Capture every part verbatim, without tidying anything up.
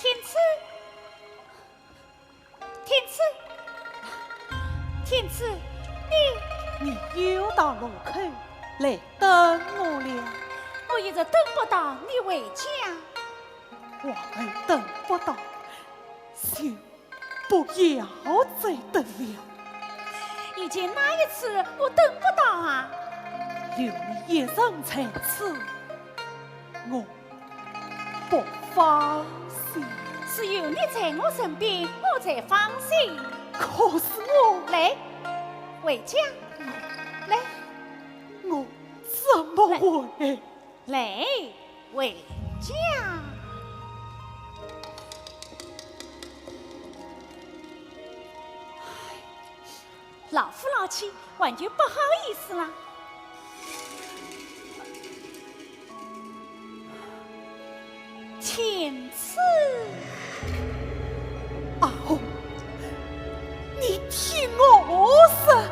天赐，天赐，天赐，你……你又到路口来等我了。我一直等不到你回家。王后等不到，就 不要再等了。以前哪一次我等不到啊？有你一人在此，我不放心。是有你在我身边，我才放心。可是我……来，回家。来。我怎么回？ 来，回家。唉，老夫老妻，完全不好意思啦。天赐。阿红，你听我说。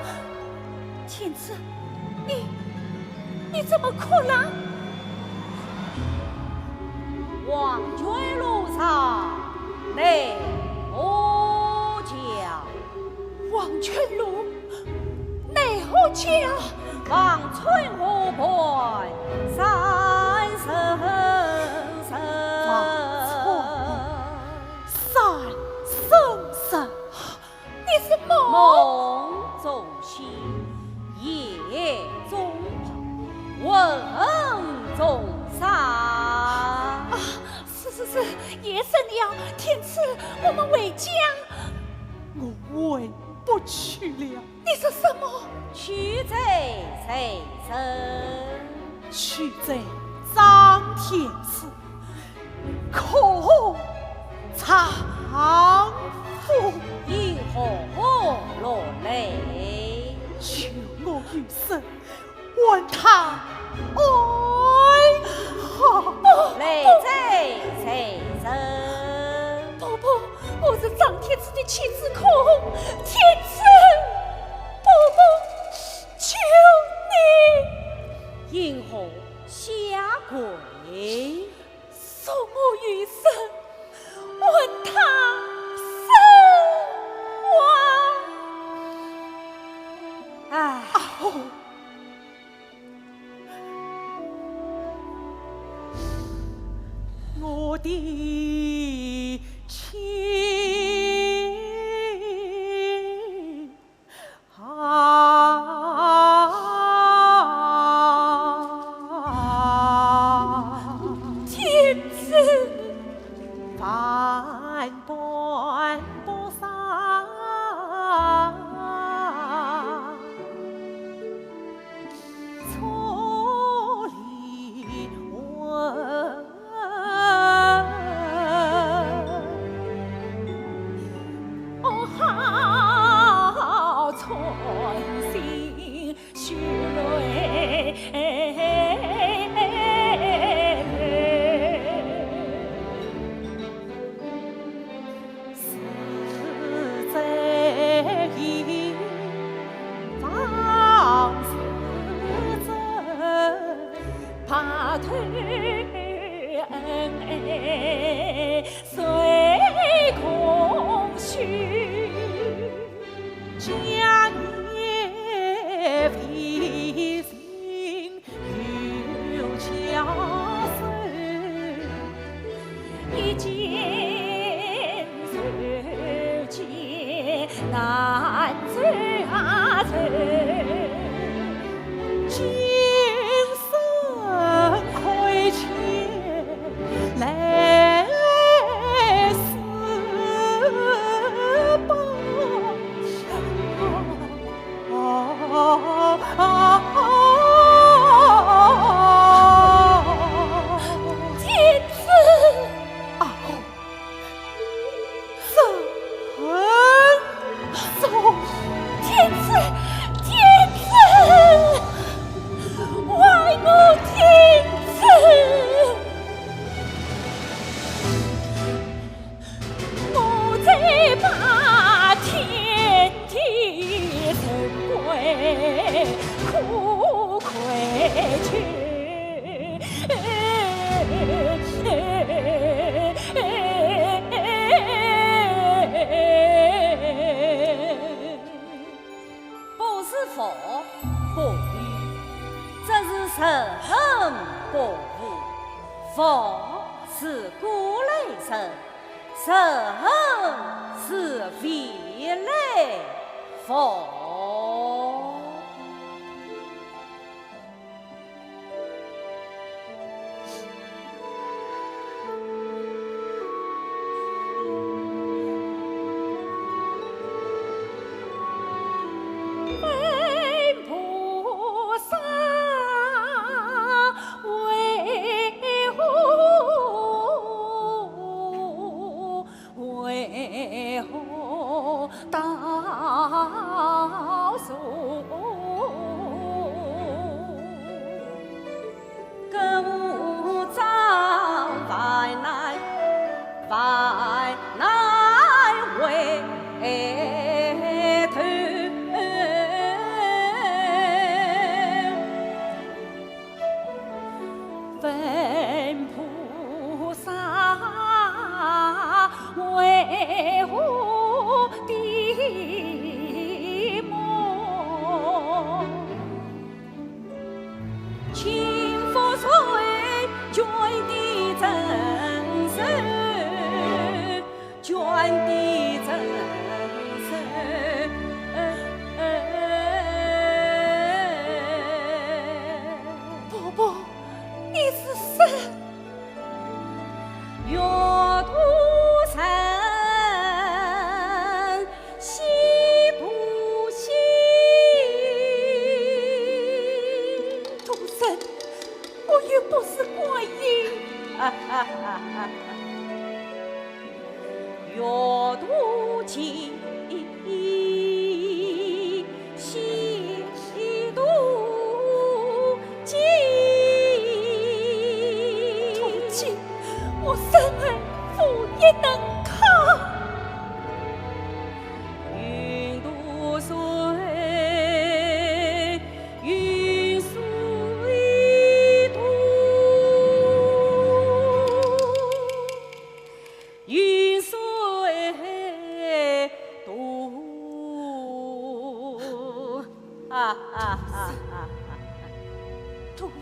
天赐，你，你怎么哭了？黄泉路上奈何桥。黄泉路奈何桥。望穿河畔三生石。望穿河三生石。 你是梦……梦中醒，夜中啼，魂中伤。啊，是，是，是，夜深了，天赐，我们回家。我回不去了。你说什么？去者谁人？去者张天赐。 可丈夫……因何落泪？求我余生还他安好。来者谁人？婆婆，我是张天赐的妻子可红，天赐，婆婆，求你。因何下跪？ 送我余生还他生还。唉。啊，哦。我的妻。 啊，天赐！半半不上错离魂。哦，好穿心 血泪泪。是在一方是真，白头恩爱谁共许？ 将你为情又将手，一见如见难再走。今生亏欠 来世报。天子！啊，这恩重。天子，天子，还我天子！ 我再把天地人鬼苦苦求。不是佛不依，这是仇恨不依。佛是过来人，仇恨是未来佛。婆婆，你是谁？ 徒孙，我又不是观音。徒儿，我生而无意能康。 徒儿，徒儿，徒儿。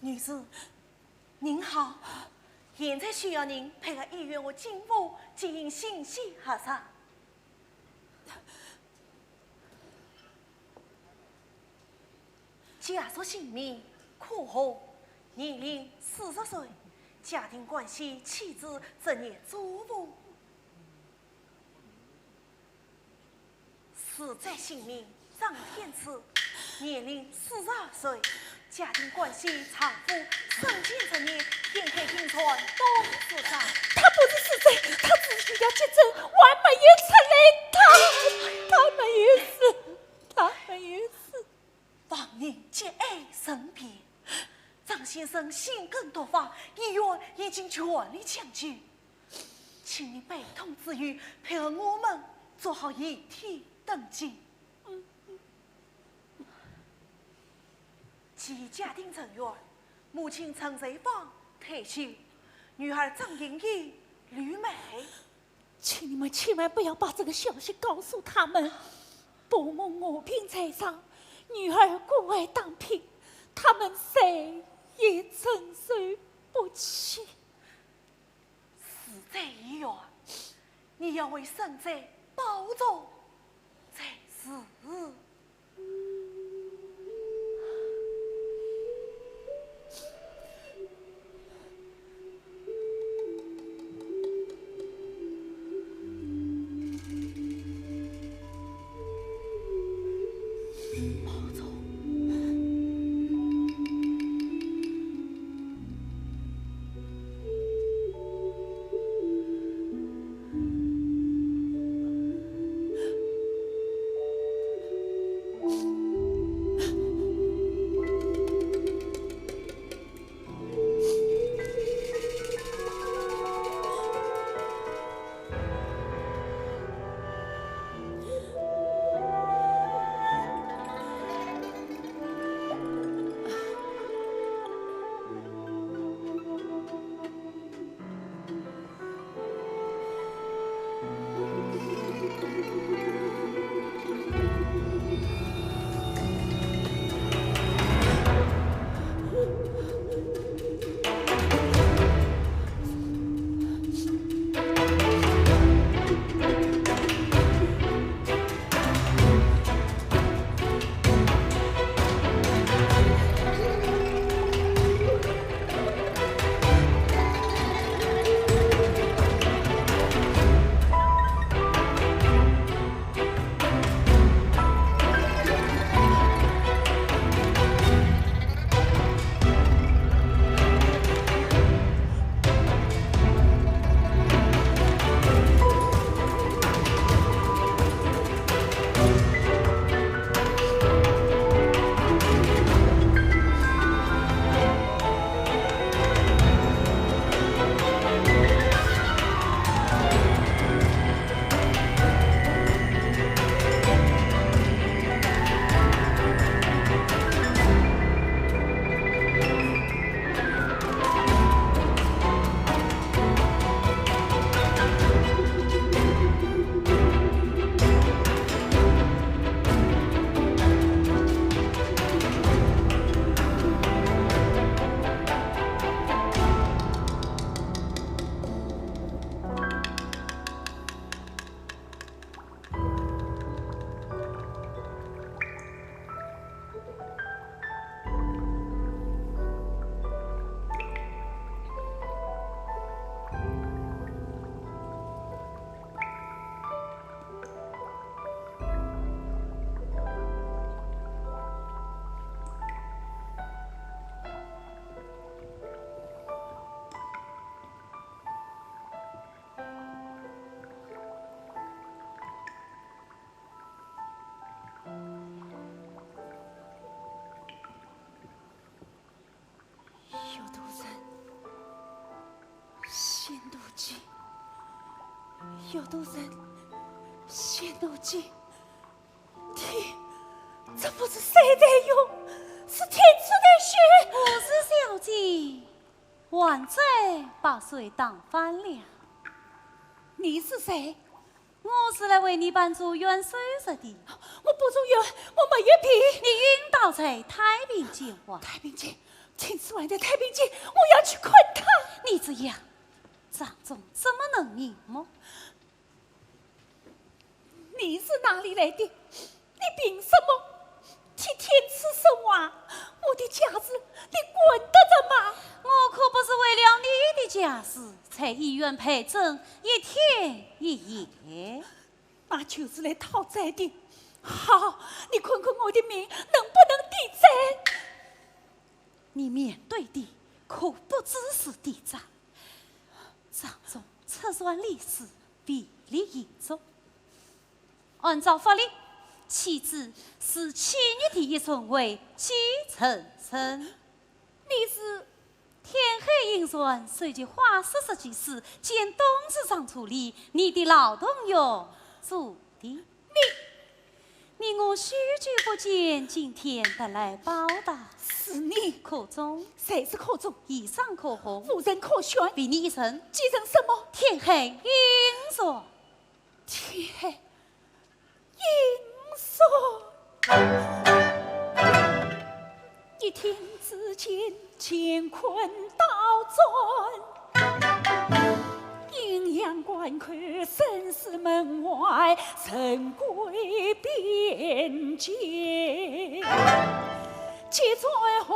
女士，您好，现在需要您配合医院和警务进行信息核查。家属姓名：柯红，年龄四十岁，家庭关系：妻子，职业主妇。 死者姓名：张天赐，年龄四十二岁，家庭关系：丈夫，生前职业沿海渔船董事长。他不是死者，他只是需要急诊，还没有出来。他，他没有死，他没有死。 亡人节哀深别，张先生心梗突发，医院已经全力抢救，请你悲痛之余配合我们做好遗体登记。其余家庭成员：母亲陈瑞芳，退休，女儿张莹莹，旅美。 请你们千万不要把这个消息告诉他们。伯母卧病在床，女儿关爱打拼，他们谁也承受不起。死者遗愿，你要为生者保重才是。 要渡人，先渡己。要渡人，先渡己。天，这不是水在涌，是天赐的血。不是小姐，还珠把水打翻了。你是谁？ 我是来为你办住院手续的。我不住院，我没有病。你晕倒在太平间外。太平间？秦书涵在太平间，我要去看他。你这样，张忠怎么能认么？你是哪里来的？你凭什么替天子说话？我的家事你管得着吗？我可不是为了你的家事才医院陪诊一天一夜。那就是来讨债的。好，你看看我的命能不能抵债？你面对的可不只是抵债。张忠出船立誓，位列严中。按照法律，妻子是企业第一顺位继承人。你是？天海晕船，随即花式十几世，见董事长助理，你的老同学助理。你，你我许久不见，今天特来报答。是你？可中。谁是可中？衣裳可红，无人可选。唯你一人。继承什么？天海晕船。天海 晕船。一天之间乾坤倒转，阴阳关口，生死门外，人归边际，急转红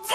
尘。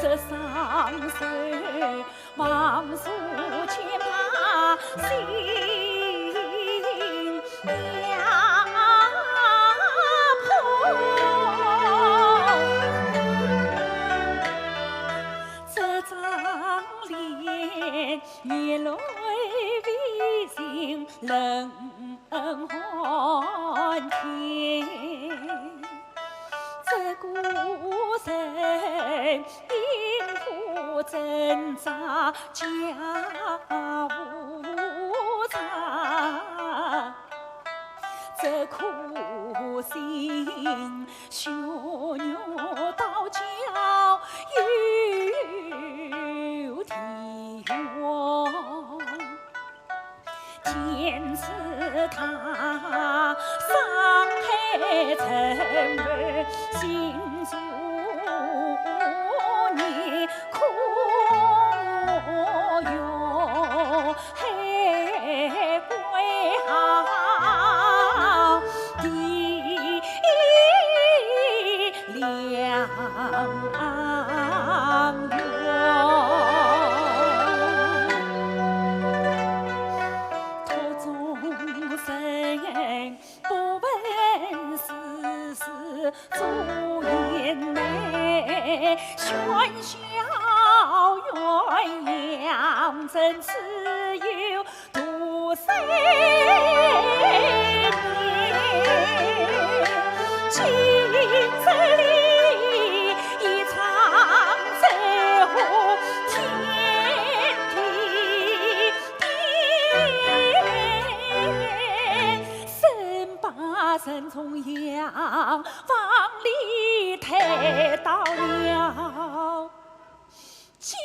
这双手 望树间把心压迫。这张脸眼泪为情冷寒天。 这孤身因何挣扎家无常，这颗心血肉到脚有地方。 天赐他，伤害成为心如泥，可有海归好地。 两岸远。托众生不问世事，朱颜眉，喧嚣鸳鸯，真自有 独身年。今日里一场灾祸，天地变，身把人从洋房里抬到了 郊野。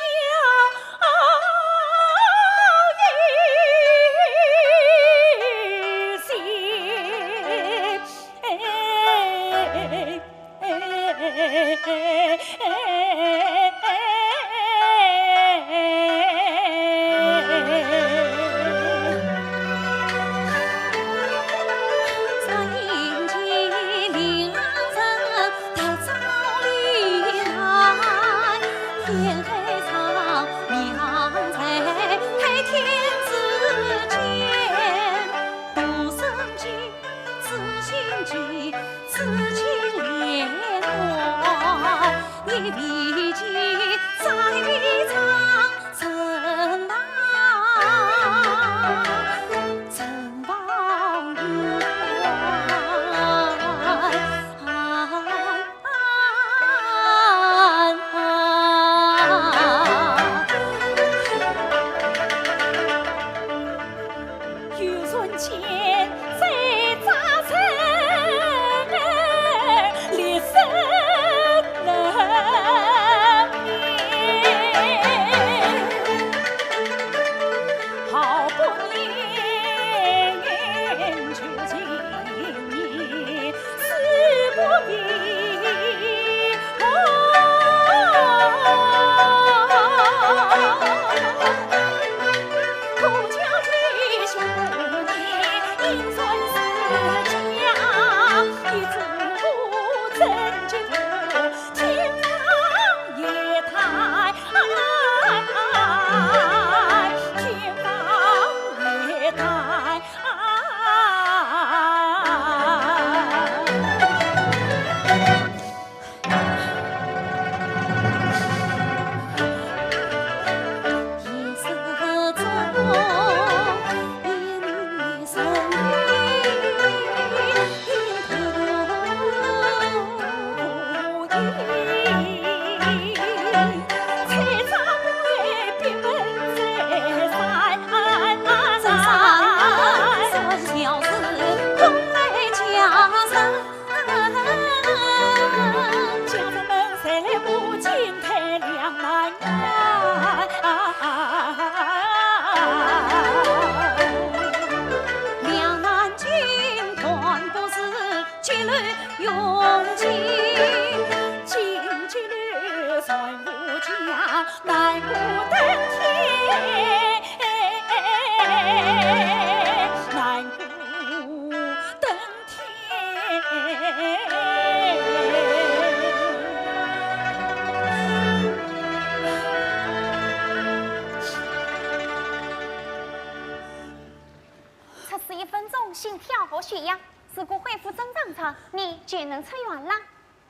去呀，如果恢复正常了，你就能出院了。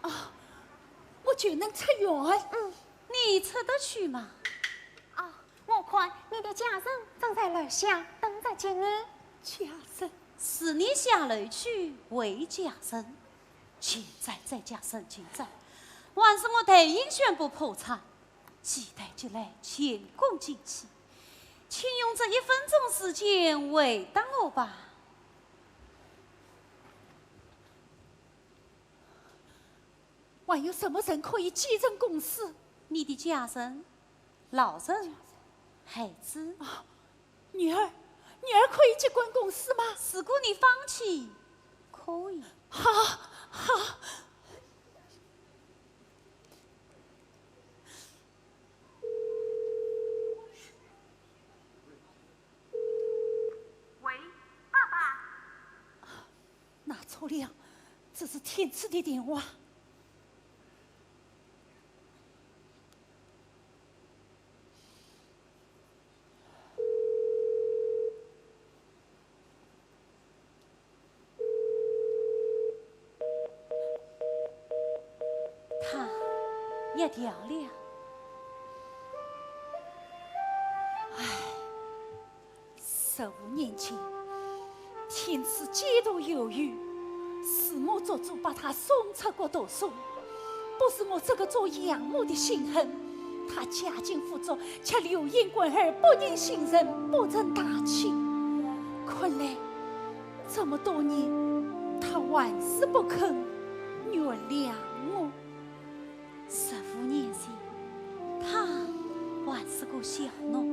哦，我就能出院？嗯。你出得去吗？哦，我看你的家人正在楼下等着接你。家人？是你下楼去会家人，现在这家人进来，还是我代人宣布破产，期待接来前功尽弃，请用这一分钟时间回答我吧。 还有什么人可以继承公司？你的家人、老人、孩子。啊，女儿，女儿可以接管公司吗？如果你放弃，可以。好，好。 喂，爸爸。拿错了，这是天赐的电话。 他也调了。唉，十五年前，天赐几度犹豫，是我做主把他送出国读书，不是我这个做养母的心狠。他家境富足， 却流言广而不忍心人，不成大器。看来这么多年，他还是不肯原谅我。十五年前，他还是个小农，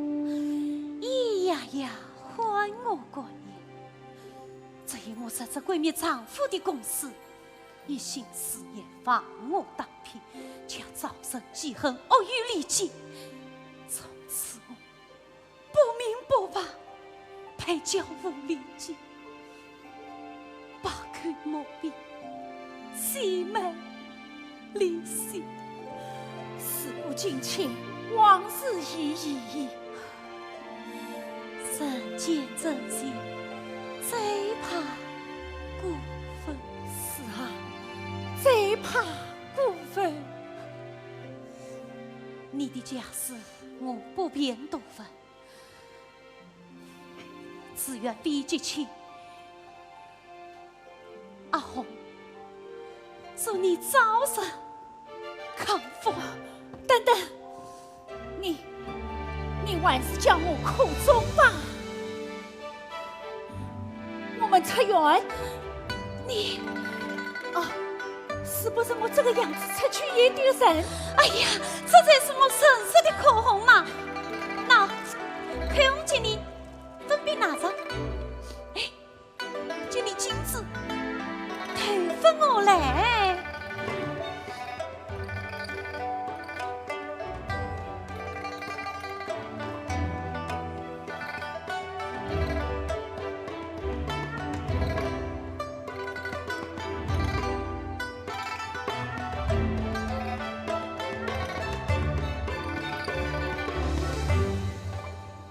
咿呀呀喊我过年。只因我是这闺蜜丈夫的公司，一心事业忘我当 平，却招生记恨，恶语利己。从此我不明不白，被教父利己，百口莫辩，欺瞒离心。事过境迁，往事已矣。 人见人嫌，最怕过分。是啊，最怕过分。你的家事我不便多问，只愿比及亲。 阿红，祝你早日康复。等等，你，你还是叫我苦衷吧。我们出院，你，哦，是不是我这个样子出去也丢人？哎呀，这才是我认识的可红嘛。那，可红给你，粉笔拿着。哎， 给你金子，头发我来。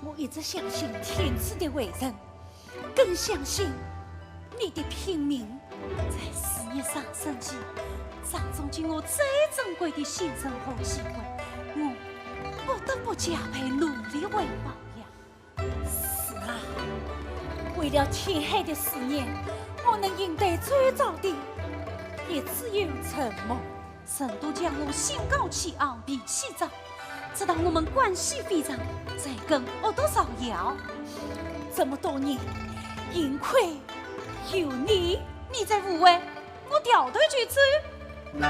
我一直相信天赐的为人， 更相信你的拼命。在事业上升期，掌中给我最珍贵的信任和机会，我不得不加倍努力为报呀。是啊，为了天海的事业，我能应对周遭的，也只有沉默。 人都讲我心高气傲，脾气躁，直到我们关系非常，才更恶毒造谣。这么多年，幸亏有你。你再误会，我掉头就走。你呀，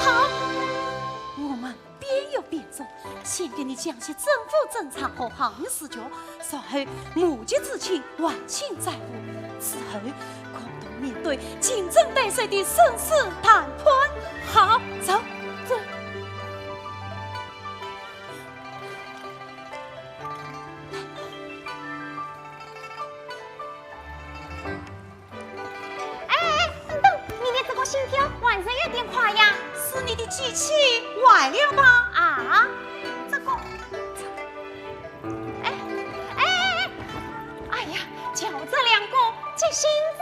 好，我们边游边做，先给你讲些政府政策和行业事情，然后募集资金还清债务，此后共同面对竞争对手的生死谈判。好，走，走。哎，等等，你的这个心跳还是有点快呀。是你的机器坏了吧？啊，这个，哎，哎，哎，哎呀，就这两个急性子。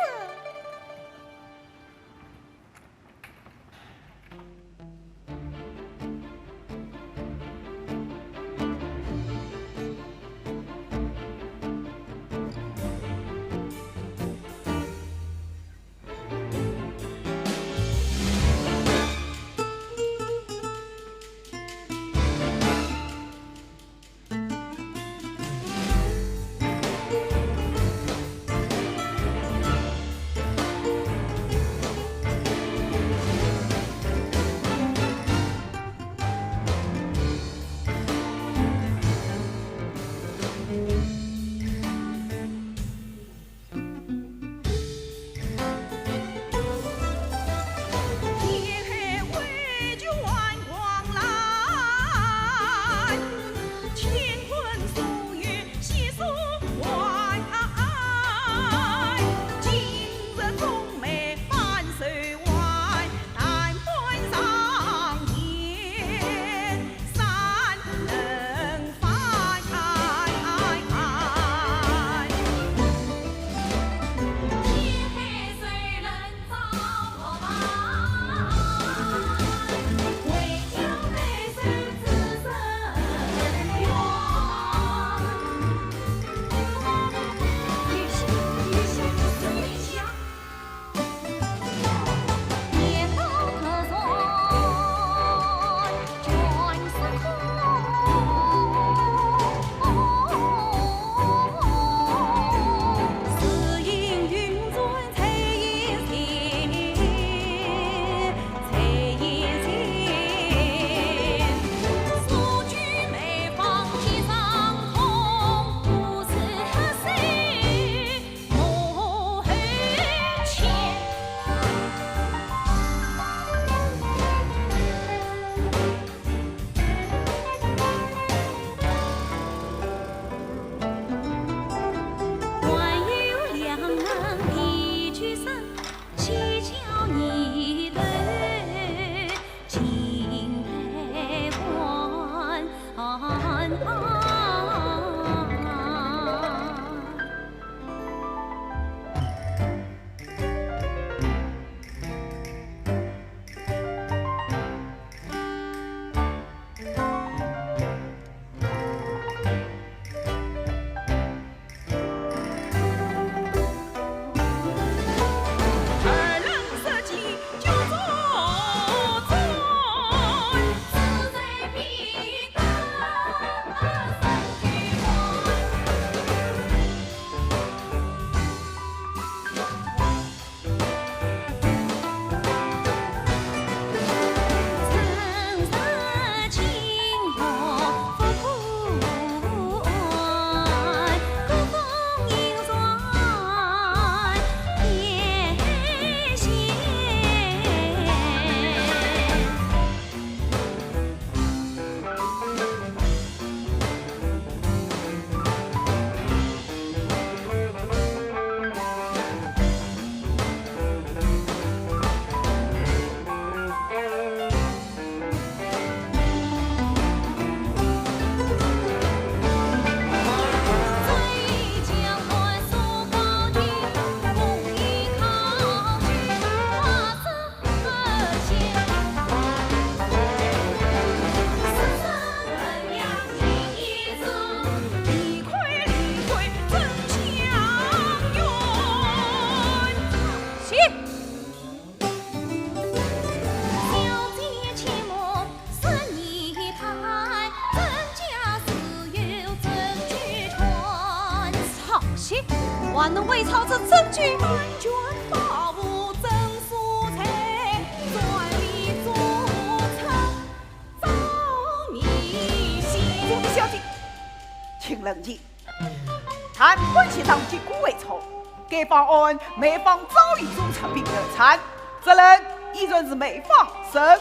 还能伪造这证据？小姐，请冷静。弹婚协商结果为错，该方案卖方早已注册并流产，责任依然是卖方身。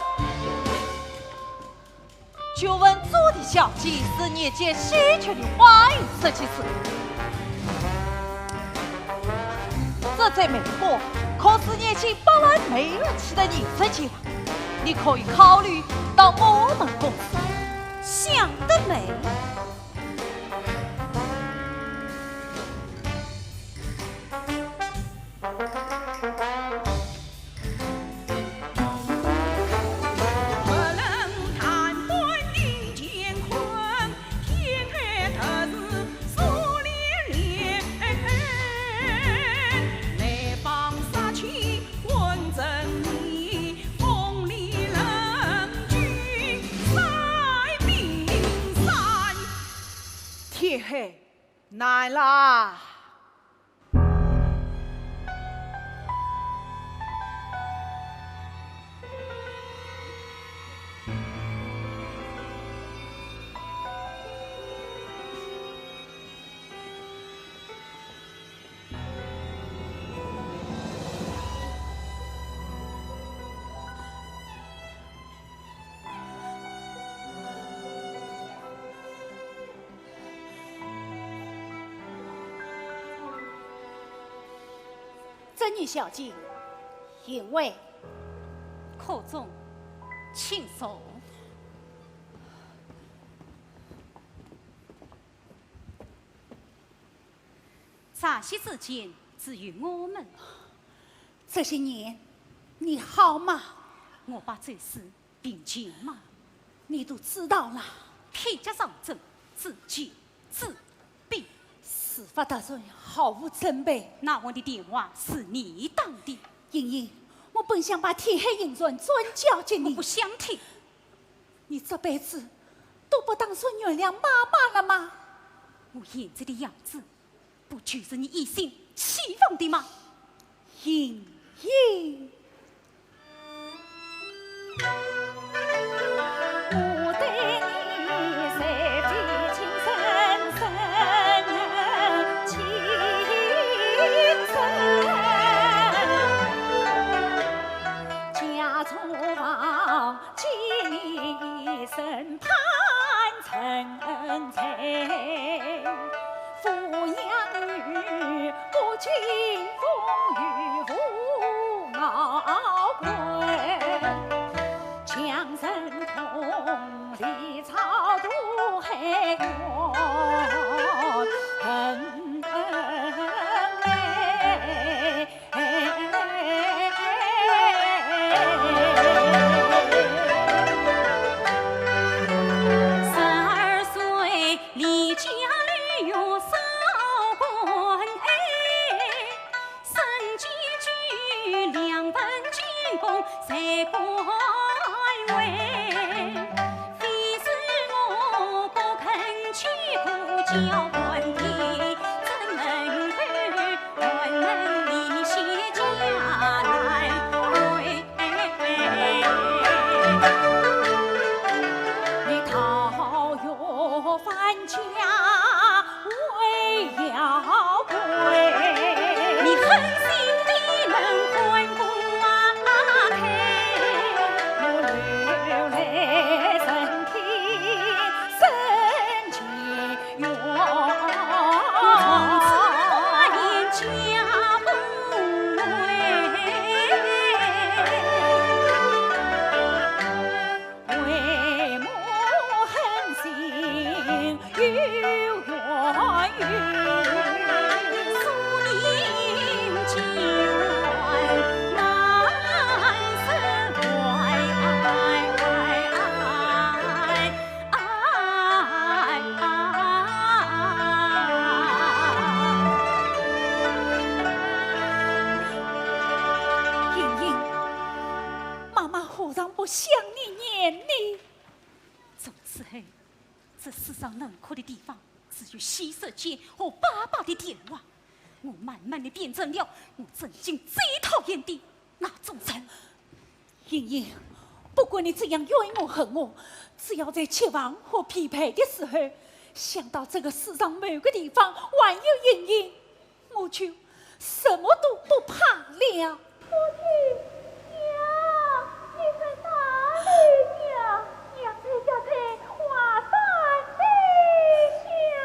就问朱棣小姐是日前喜鹊的花语设计师，这在美国可是年薪百万美元起的艺术家，你可以考虑到我们公司。想得美！天黑，难啦！珍妮小姐，请问。客中，请坐。茶席之间只有我们。这些年，你好吗？我把这事并肩吗？你都知道了。天下上政，治己，治 事发大乱，毫无准备。那晚的电话是你打的？莹莹，我本想把天黑引转转交给你。我不想听。你这辈子都不打算原谅妈妈了吗？我现在的样子，不就是你一心期望的吗？莹莹。 这世上能哭的地方，只有洗手间和爸爸的电话。我慢慢地变成了我曾经最讨厌的那种人。 莹莹，不管你怎样怨我恨我，只要在绝望和疲惫的时候，想到这个世上某个地方还有莹莹，我就什么都不怕了。母亲，娘，你在哪里呀？娘在家中，华山里呀。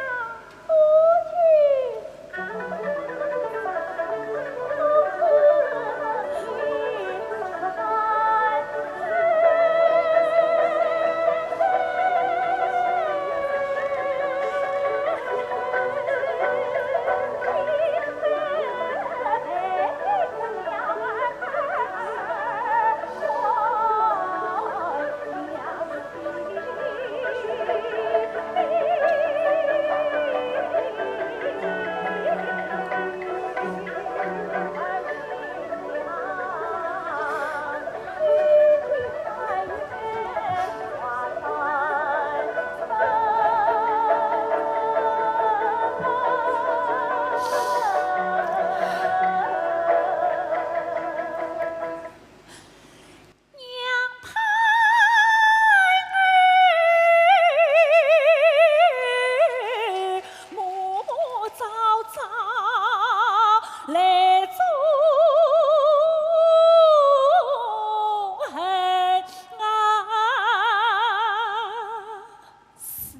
是，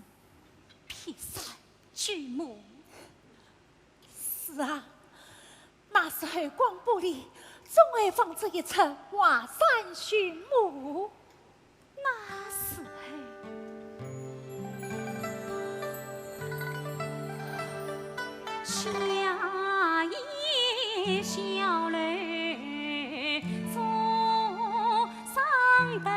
劈山救母。 是啊，那时候广播里总会放这一出华山寻母。那时候，下一小楼中上灯。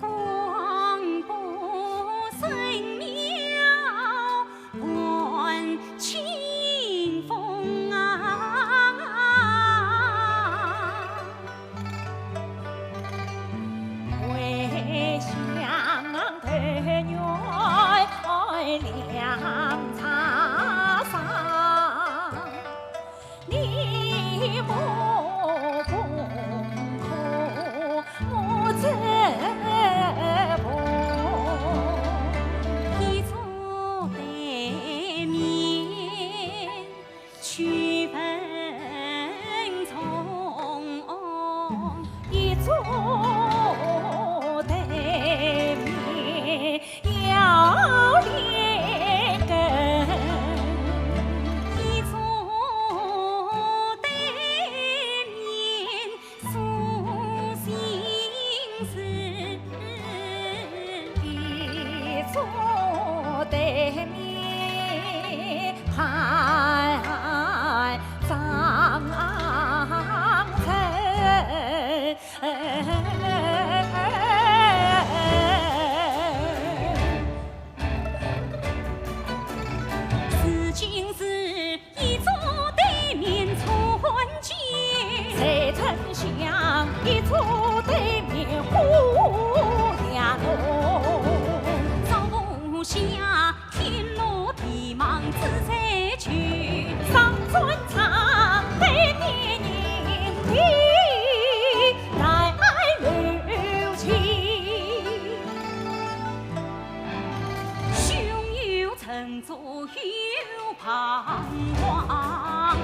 广播声妙伴清风啊，回响头院两茶上。 你莫不可莫这不。一座对面去分重。一座对面 要连根。一座对面诉心事。一座对面盼张成。 如今是一座对面春景，谁曾想一座对面花样浓。朝下 天落地忙之在求，上战场对你人的来留情。胸有成竹有彷徨。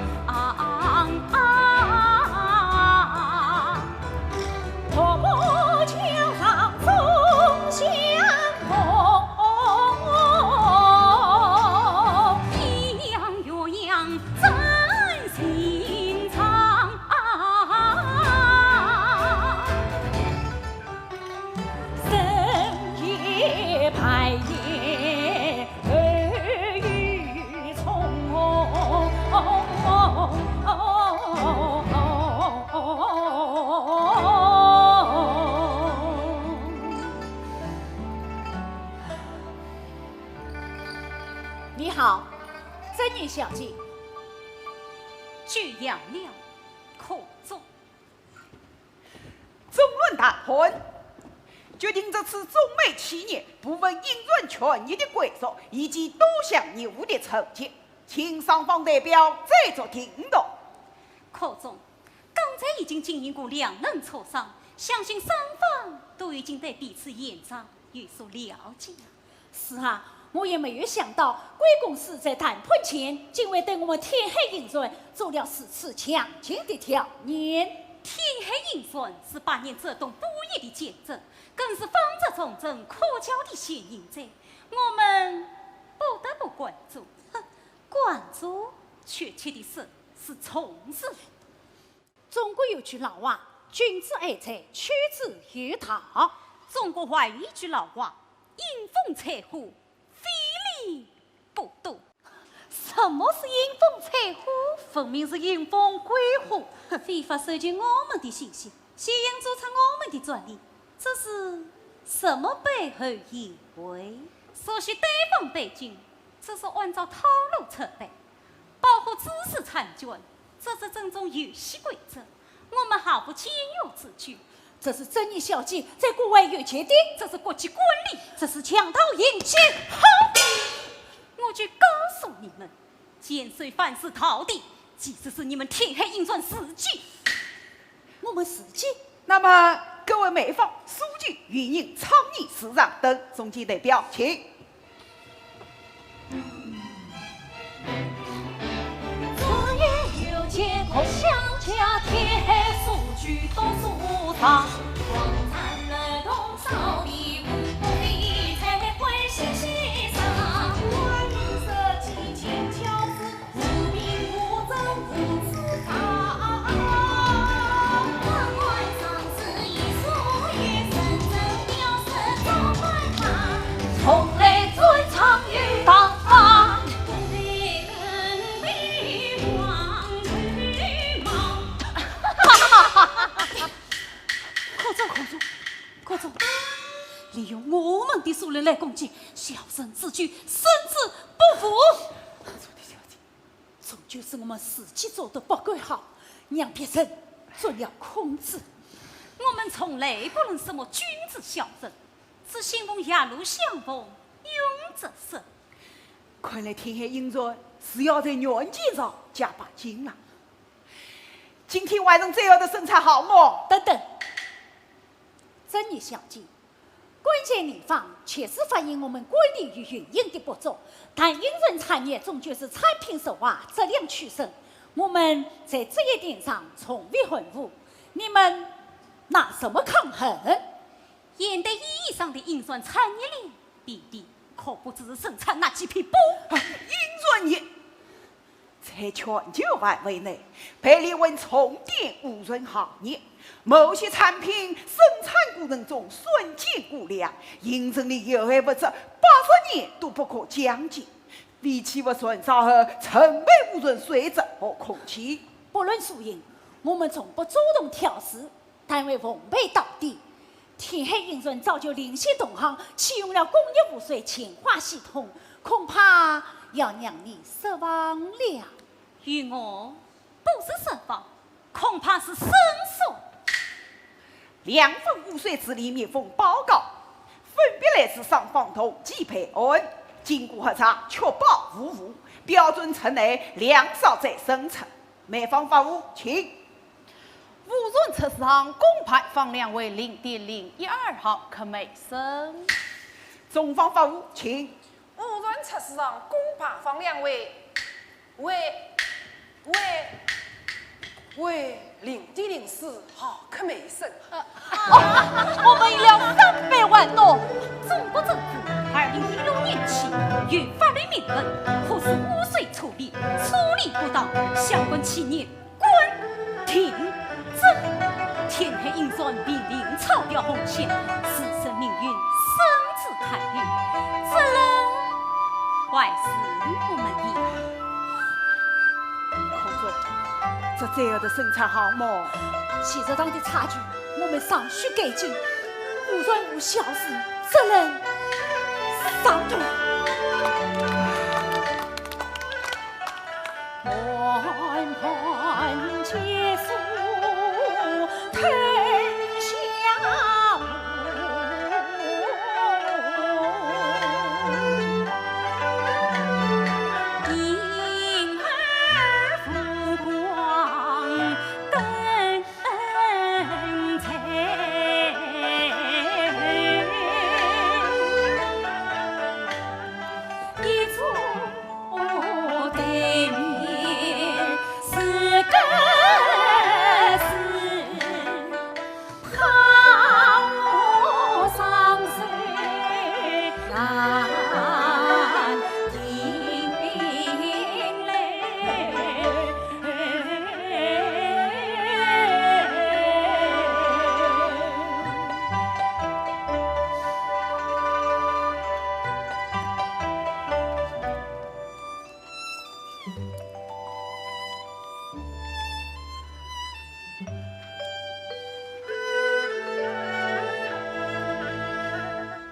你好，珍妮小姐。久仰了，可坐。 总论谈判，决定这次中美企业部分印船权益的归属以及多项业务的层级，请双方代表再作定夺。可总，刚才已经进行过两轮磋商，相信双方都已经对彼此现状有所了解。是啊，我也没有想到贵公司在谈判前竟会对我们天海印船做了如此强劲的挑选。天海印船是百年浙东布业的见证，更是纺织重镇可交的显形者，我们不得不关注。哼，关注？确切的说，是重视。中国有句老话，君子爱财，取之有道。中国还有一句老话，阴奉财货，非礼不度。什么是阴奉财货？分明是阴奉鬼货，非法收取我们的信息，先行注册我们的专利，这是什么背后意味？熟悉对方背景，这是按照套路策略，保护知识产权，这是尊重游戏规则。我们毫无签约之据。这是珍妮小姐在国外有钱的，这是国际惯例，这是强盗行径。好，我就告诉你们，奸贼犯事到底，其实是你们天海印船自己。我们自己？那么各位美方，苏州、云印、昌邑、时常等中间代表，请。昨夜又见故乡家，天海苏州读书场。王粲儿童少年，不必理睬，欢喜欣赏。我们是几经教子，无凭无证无自夸。可总，可总，可总，利用我们的数量来攻击，小人之举，深知不服。终究是我们自己做得不够好，让别人钻了空子。我们从来不论什么君子小人，只信奉狭路相逢勇者胜。看来天海印船是要在软件上加把劲了。今天完成最后的生产项目。等等，珍妮小姐，关键地方确实反映我们管理与运营的不足，但印船产业终究是产品数化，质量取胜，我们在这一点上从未含糊，你们拿什么抗衡？现代意义上的印船产业链比例，可不只是生产那几匹布。印船业在全球范围内被列为重点污染行业，某些产品生产过程中瞬间过量，印证了有害物质八十年都不可降解。废弃物燃烧后成为污染水质和空气。不论输赢，我们从不主动挑事，但为奉陪到底。天海印船早就领先同行，启用了工业污水净化系统，恐怕要让你失望了。与我不是失望，恐怕是生疏。两份污水治理密封报告分别来自双方同期备案，经过核查，确保无误，标准存内，量少再生产。美方法务，请。污染测试项公判放量为零点零一二毫克每升。中方法务，请。污染测试项公判放量为为为为零点零四毫克每升。我们要三百万多。中国政府二零一六年起有法律明文核实污水处理，处理不当，相关企业关停。这天海印船濒临超标红线，自身命运深知堪忧，责任还是我们的。可总，这最后的生产项目，技术上的差距，我们尚需改进。污染无小事，责任上头。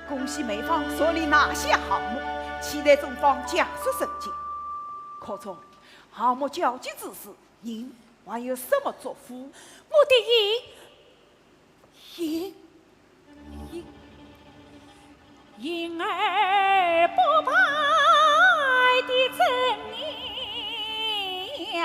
恭喜梅芳顺利拿下项目，期待中方奖赏成绩。可春，项目交接之时，您还有什么嘱咐？我的银，银，银，银儿不白的真呀。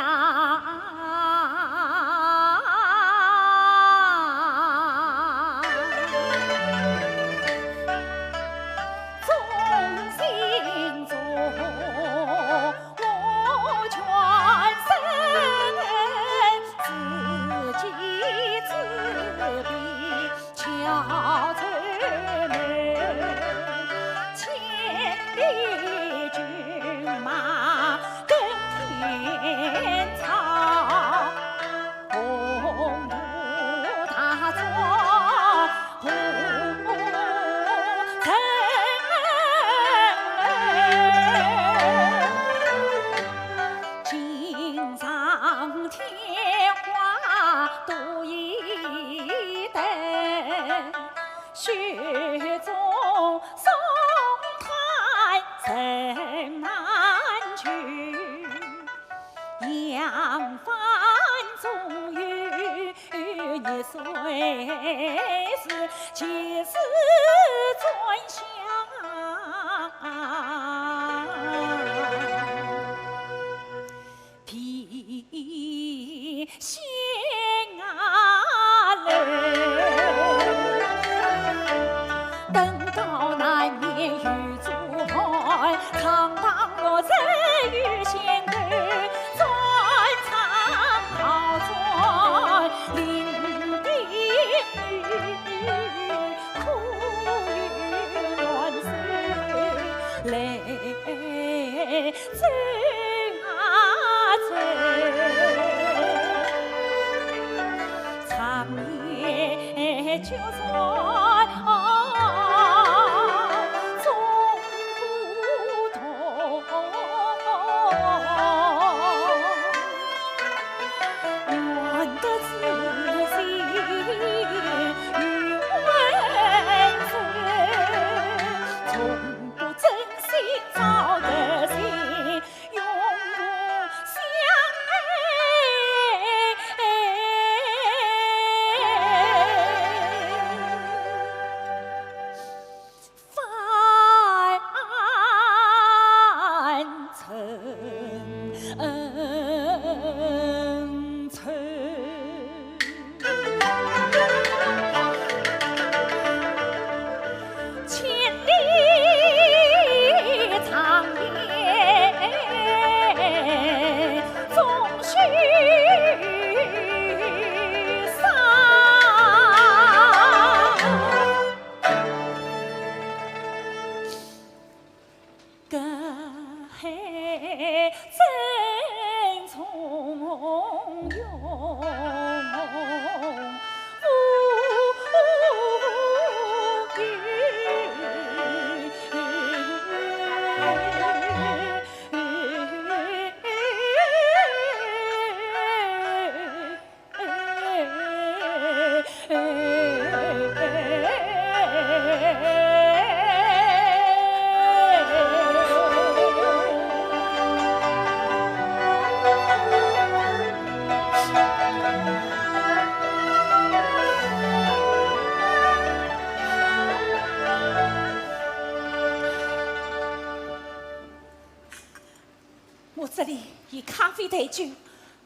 我这里以咖啡代酒，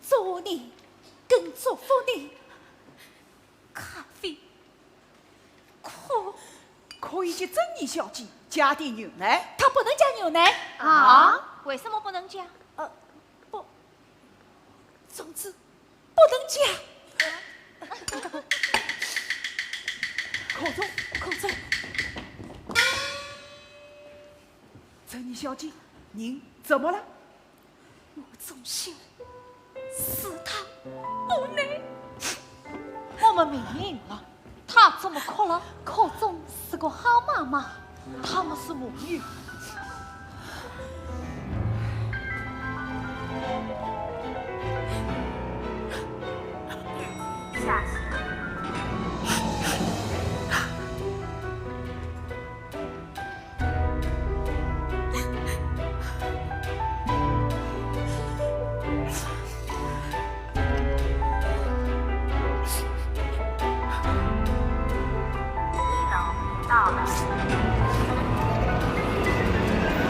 祝你，更祝福你。咖啡，可……可以给珍妮小姐加点牛奶。她不能加牛奶。啊？为什么不能加？呃，不，总之不能加。可春，可春。小姐，您怎么了？我忠心，是她不能。我们明明赢了，她怎么哭了？哭中是个好妈妈，她们是母女。下去。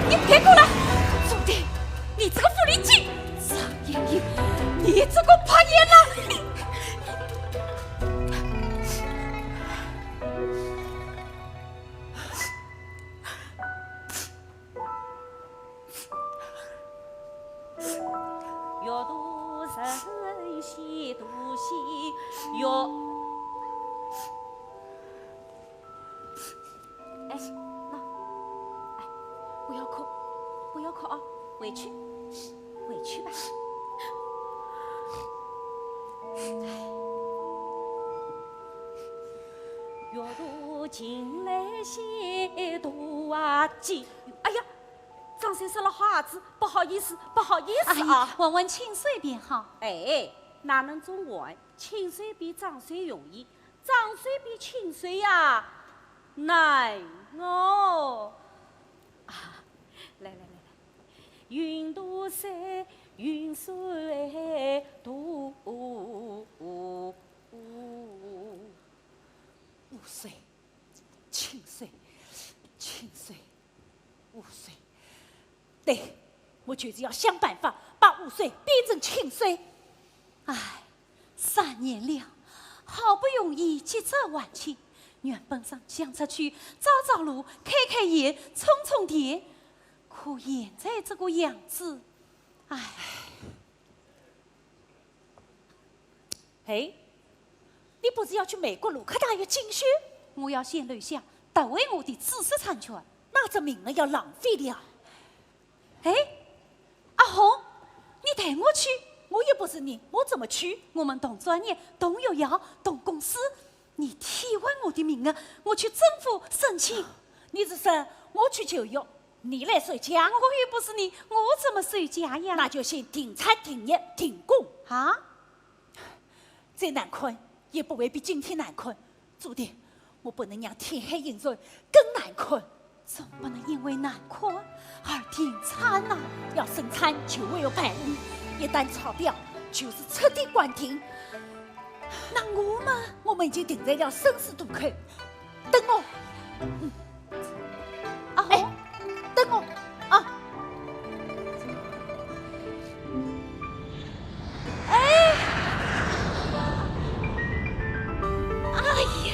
你别过来！朱棣，你这个狐狸精！张莺莺，你这个白眼狼！ 哎，那，哎，不要哭，不要哭啊，回去，回去吧。哎。哎呀，张三说了好话子，不好意思，不好意思啊。阿姨，玩玩清水便好。哎，哪能总玩？清水比装水容易，装水比清水呀，难哦。啊，来来来来，云大山，云山大。 污水，清水，清水，污水。对，我就是要想办法把污水变成清水。唉，三年了，好不容易积德还清，原本上想出去照照路、开开眼、充充电，可现在这个样子，唉。 哎，你不是要去美国鲁克大学进修？我要先留下夺回我的知识产权。那这名额要浪费了。哎，阿红，你带我去。我又不是你，我怎么去？我们同专业、同学校、同公司，你替换我的名额，我去政府申请。你是说我去就业， 你来收假？我又不是你，我怎么收假呀？那就先停产、停业、停工。啊？再难看也不会比今天难看。朱棣，我不能让天黑云散更难看。总不能因为难看而停产呐。要生产就会有排污，一旦超标就是彻底关停。那我们？我们已经定在了生死渡口。 等我。嗯。阿红，哎，等我啊。哎，哎呀！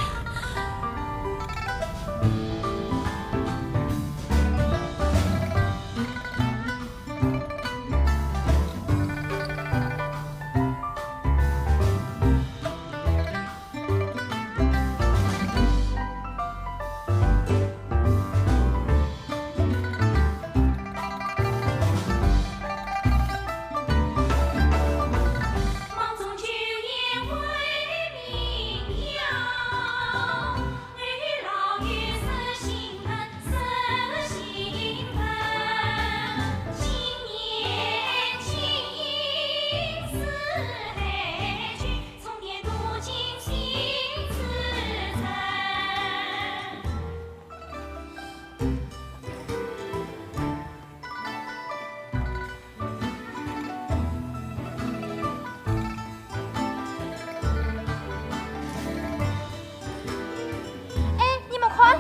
哎，你们看，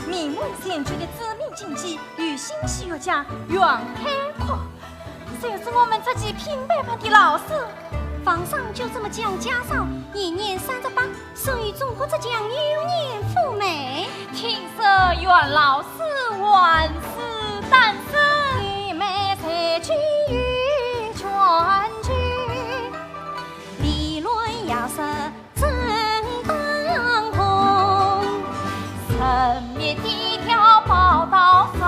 名门前去的知名经济与新戏学家袁开阔，就是我们这期品班班的老师。皇上就这么将家少，年年三十八， 送与中国浙江幼年赴美。听说袁老师万事当生。与美才去与全球，理论要说正当红，神秘的条报道少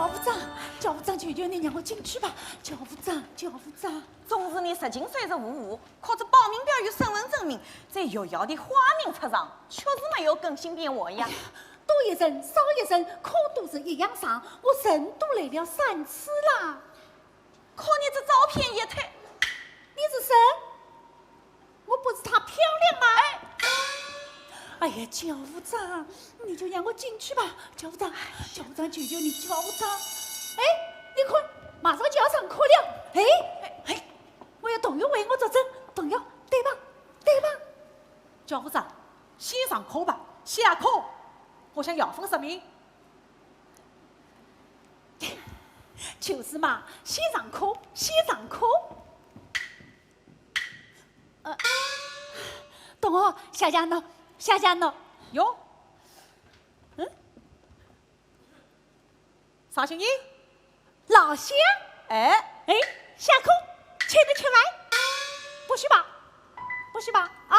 教务长，教务长，求求你让我进去吧，教务长，教务长。总是你十进三十五五，靠着报名表与身份证明，在学校的花名册上，确实没有更新变化呀。哎呀，多一层少一层，课都是一样上，我人都来了三次啦。可你这照片也太……你是谁？我不是她漂亮吗？哎，哎呀，教务长，你就让我进去吧，教务长，教务长，求求你，教务长。哎，你看，马上就要上课了。哎，哎，我有同学为我作证，同学，对吧？对吧？教务长，先上课吧，下课我向校方说明。就是嘛，先上课，先上课。呃，同学，谢谢侬，谢谢侬。哟，嗯？啥声音？老乡？哎，哎，下课，请侬吃饭。不许吧？不许吧？啊？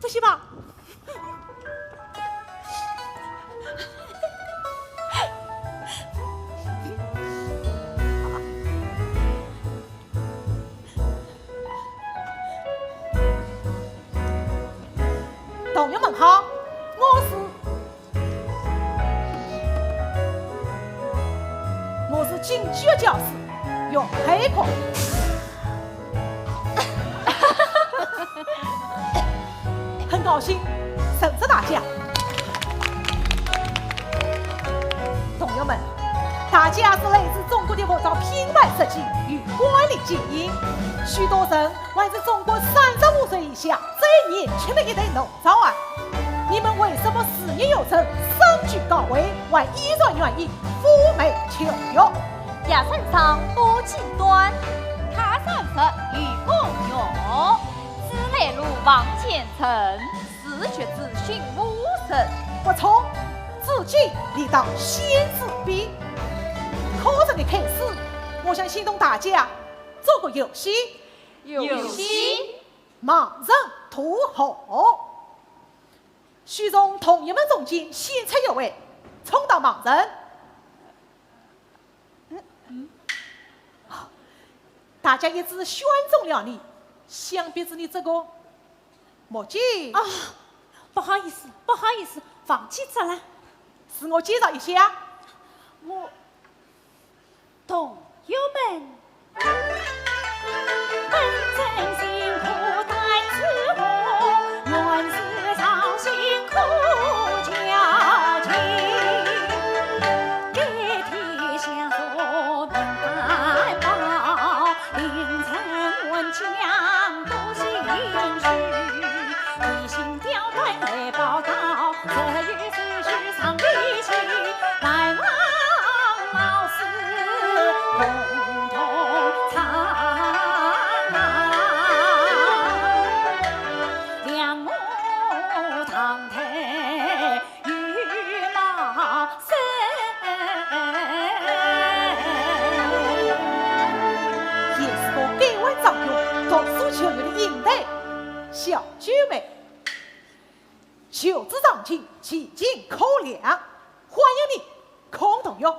不许吧？同学们好，我是，我是京剧教师岳佩克。很高兴认识大家。同学们，大家是来自中国的服装品牌设计与管理精英，许多人还是中国三十五岁以下最年轻的一代弄潮儿。你们为什么事业有成，身居高位，还依然愿意妩媚求学？ 一身长，布锦短，他山石与共用，自来路望见城，自觉自信无人。不错，至今你到先自比。课程的开始，我想先同大家做个游戏。游戏？盲人渡河。许从同学们中间选出一位，充当盲人。 大家一致选中了你，想必是你这个墨镜。啊，不好意思，不好意思，忘记脱了。自我介绍一下。我，同学们。 也是个改换张勇、读书求学的应对小九妹。求知长进，其境可量。欢迎你，孔同学。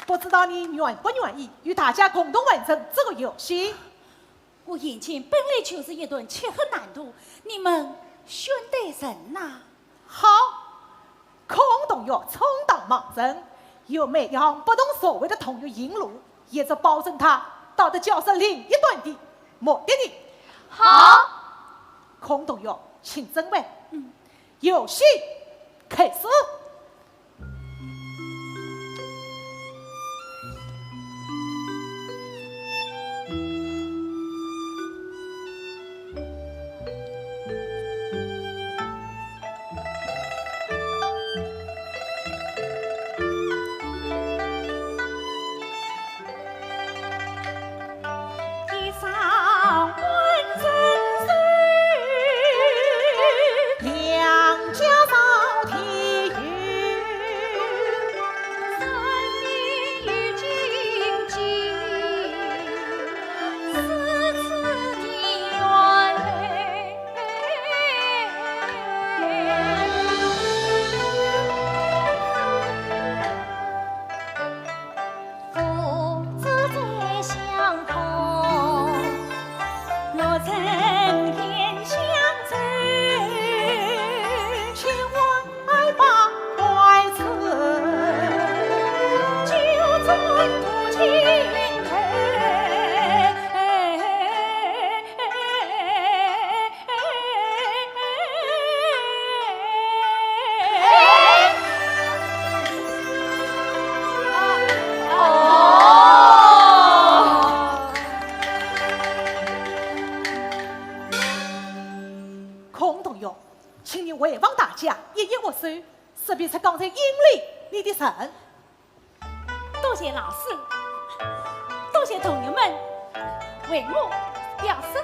不知道你愿不愿意与大家共同完成这个游戏？ 我眼前本来就是一段漆黑难度，你们选对人呐。好，孔同学充当盲人，有每样不同座位的同学引路，也是保证他到达教室另一端的目的地。好，孔同学，请准备。嗯，游戏开始。出刚才引领你的人。多谢老师，多谢同学们，为我表示，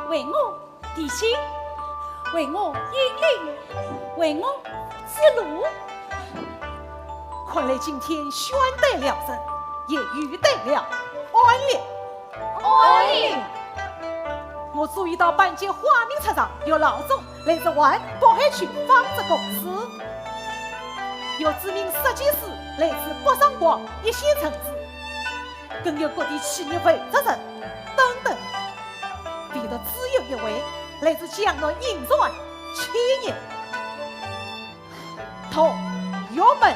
为我提醒，为我引领，为我指路。看来今天选对了人，也遇对了暗恋。暗恋。我注意到班级花名册上有老总来自环保海区纺织公司，有知名设计师来自北上广一线城市，更有各地企业负责人等等。唯独只有一位来自江南银川企业。同学们，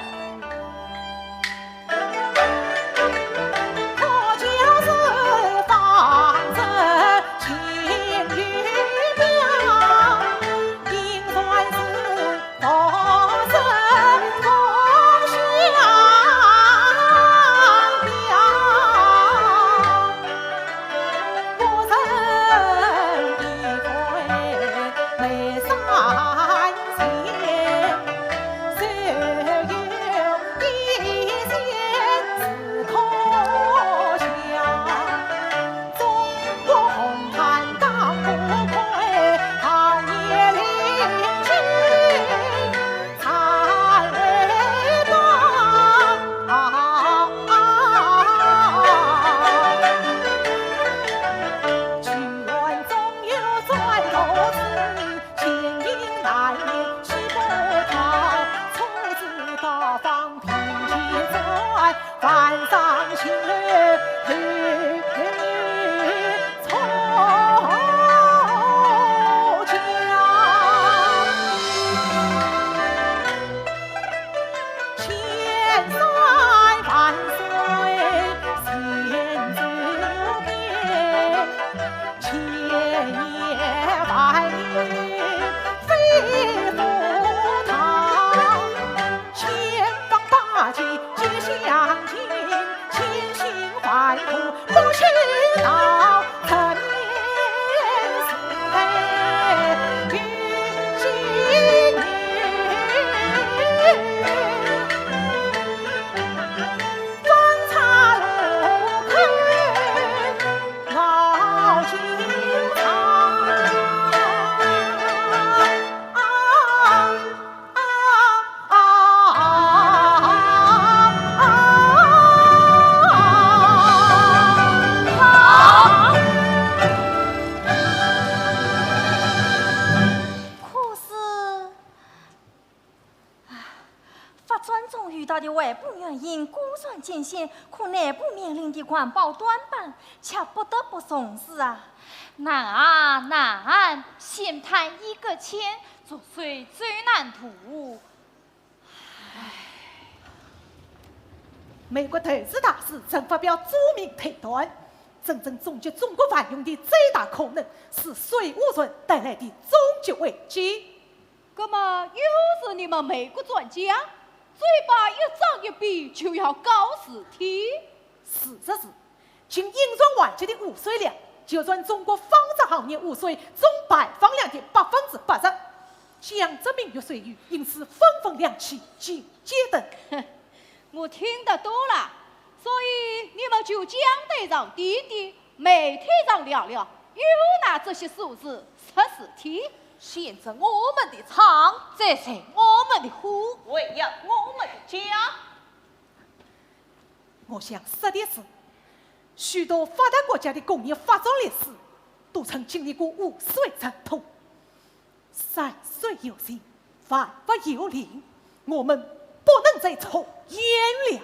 发展中遇到的外部原因，固然艰险，可内部面临的环保短板，却不得不重视啊！难啊难，险滩一个浅，逐水最难渡。美国投资大使曾发表著名推断，真正终结中国繁荣的最大可能是水污染带来的终极危机。 那么又是你们美国专家，嘴巴一张一闭就要搞事体。事实是，近银川湾区的污水量，就占中国纺织行业污水总排放量的百分之八十。江浙民族水域因此纷纷亮起警戒灯。我听得懂了，所以你们就讲台上点点， 媒体上聊聊，又拿这些数字说事体。现在我们的唱，再在我们的和，喂养我们的家。我想说的是，许多发达国家的工业发展历史，都曾经历过污水争夺。 山水有形，万物有灵，我们不能再重演了。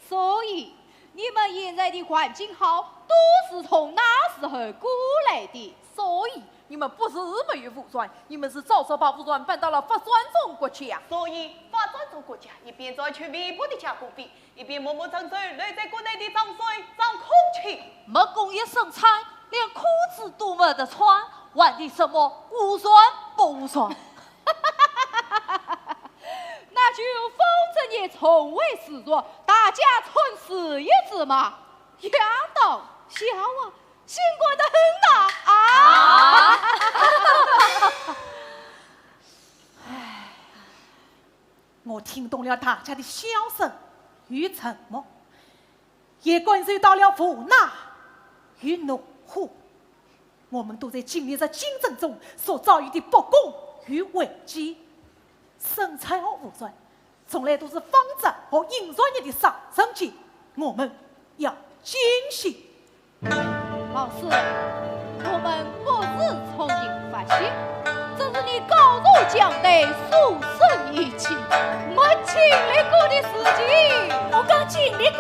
所以，你们现在的环境好，都是从那时候过来的。所以，你们不是没有污染，你们是早早把污染搬到了发展中国家。所以，发展中国家一边赚取微薄的加工费， 一边默默承受留在国内的脏水、脏空气。没工业生产，连裤子都没得穿，还提什么污染不污染？那就风着你重回自然，大家穿试一试嘛。呀，当笑话，心酸得很呐啊！啊！唉。我听懂了大家的笑声与沉默，也感受到了无奈与怒火。我们都在经历着竞争中所遭遇的不公与危机。生存和无助，从来都是方丈和尹传业的上层间，我们要警醒。 老师，我们不是从迎发起，这是你高手讲的，速速一起，没经历过的事情。我刚经历过。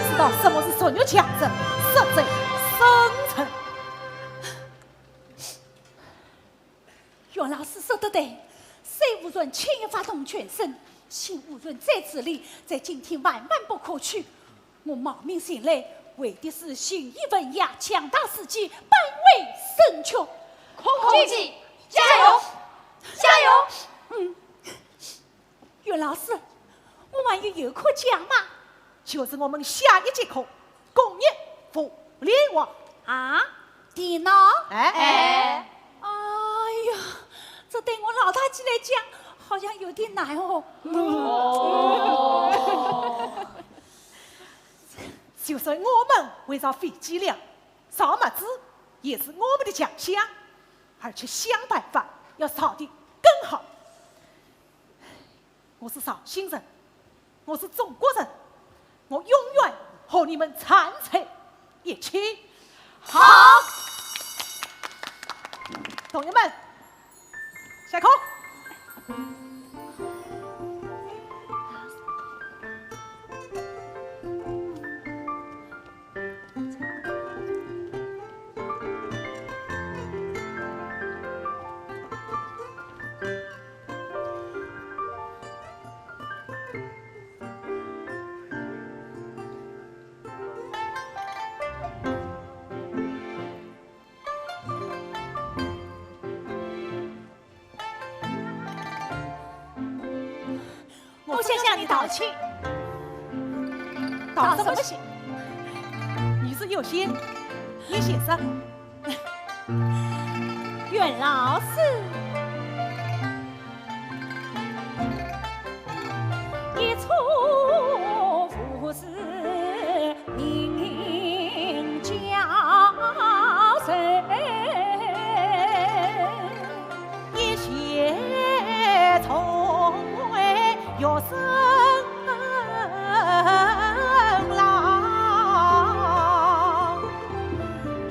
知道什么是弱肉强食，适者生存。袁老师说得对，水无源千万发动全身，心无源在此地，在今天万万不可去。我冒名前来，为的是兴义文雅，强大士气，保卫圣君。空姐，加油，加油！嗯。 袁老师，我还有一课讲嘛？就是我们下一节课，工业互联网。啊？电脑？哎。哎呀，这对我老大姐来讲好像有点难哦。就算我们会造飞机了，造么子也是我们的强项，而且想办法要造得更好。 我是绍兴人，我是中国人，我永远和你们站在一起。好。同学们，下课。我先向你道歉。道什么歉？你是有心，你先说。袁老师，一错无是名教授，一些从未有生老，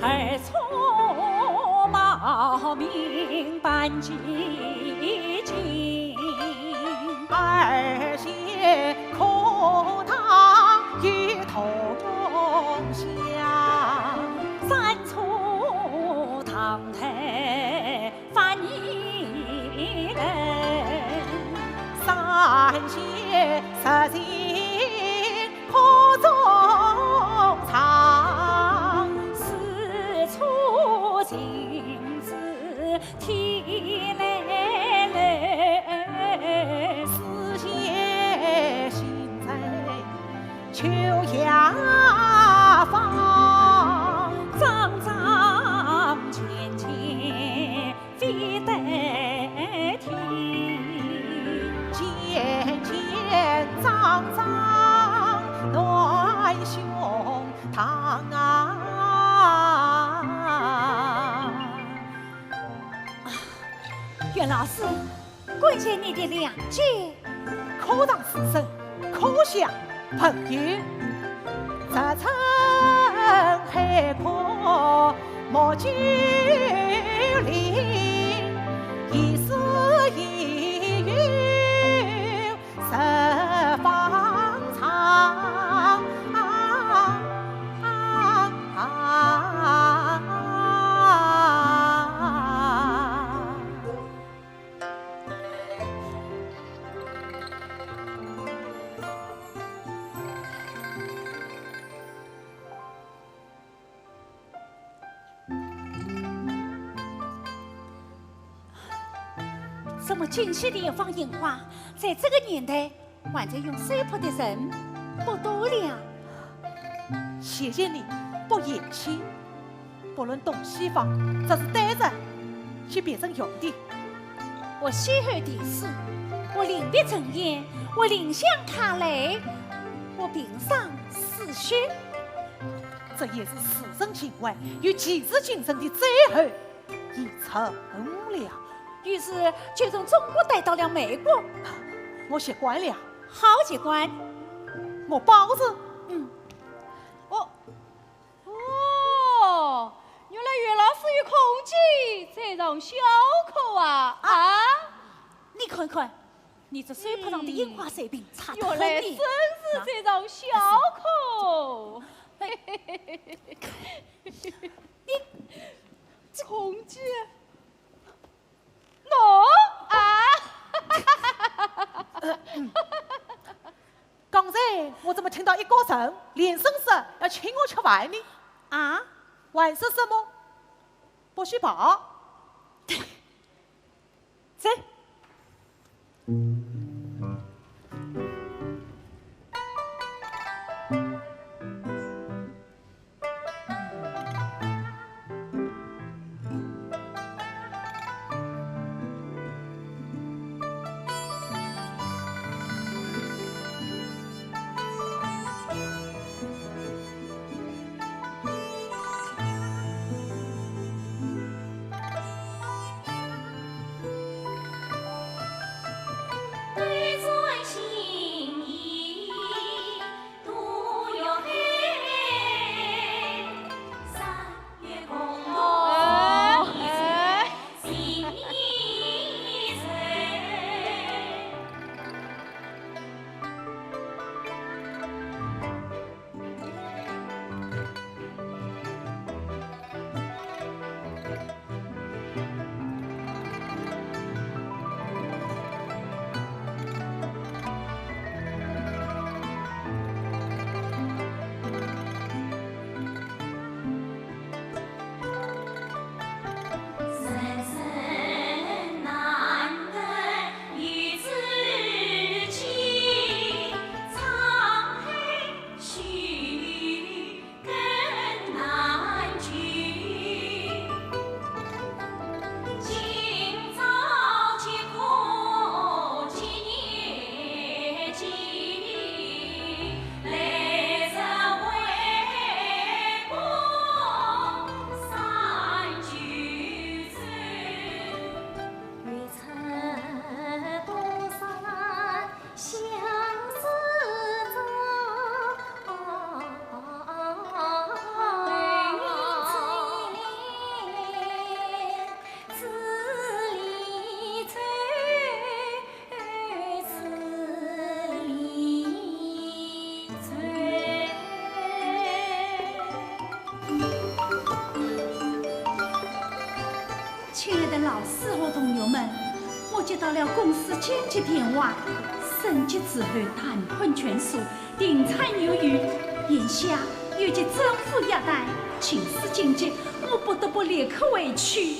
而错冒名半径。 而且可当与同乡，三错堂台反一人，三些实情可中藏，四错情字 天来来，四界行走求药方，桩桩件件非得提，件件桩桩难胸 堂啊。袁老师，感谢你的谅解。可当师生，可向朋友，直称海阔莫拘留，一世一友 十方长。这么精细的一方印花，在这个年代还在用手破的人不多了。谢谢你不厌弃，不论东西方，只是带着去别人用的。我写后题诗，我临别赠言，我临香揩泪，我屏上诗序。 这也是世人情怀与举世精神的最后一程了。于是就从中国带到了美国。我习惯了。好习惯。我保证。嗯。哦，哦，原来袁老师与孔姐在上小课啊！啊？啊？你看看，你这手帕上的印花水平差得很呢。原来真是在上小课。啊？ 你，孔姐，喏啊！刚才我怎么听到一个人连声说要请我吃饭呢？啊？还说什么不许跑？ 走。亲爱的老师和同学们，我接到了公司紧急电话，升级之后谈判全熟，定产有余。眼下有件政府要单，情势紧急，我不得不立刻回去。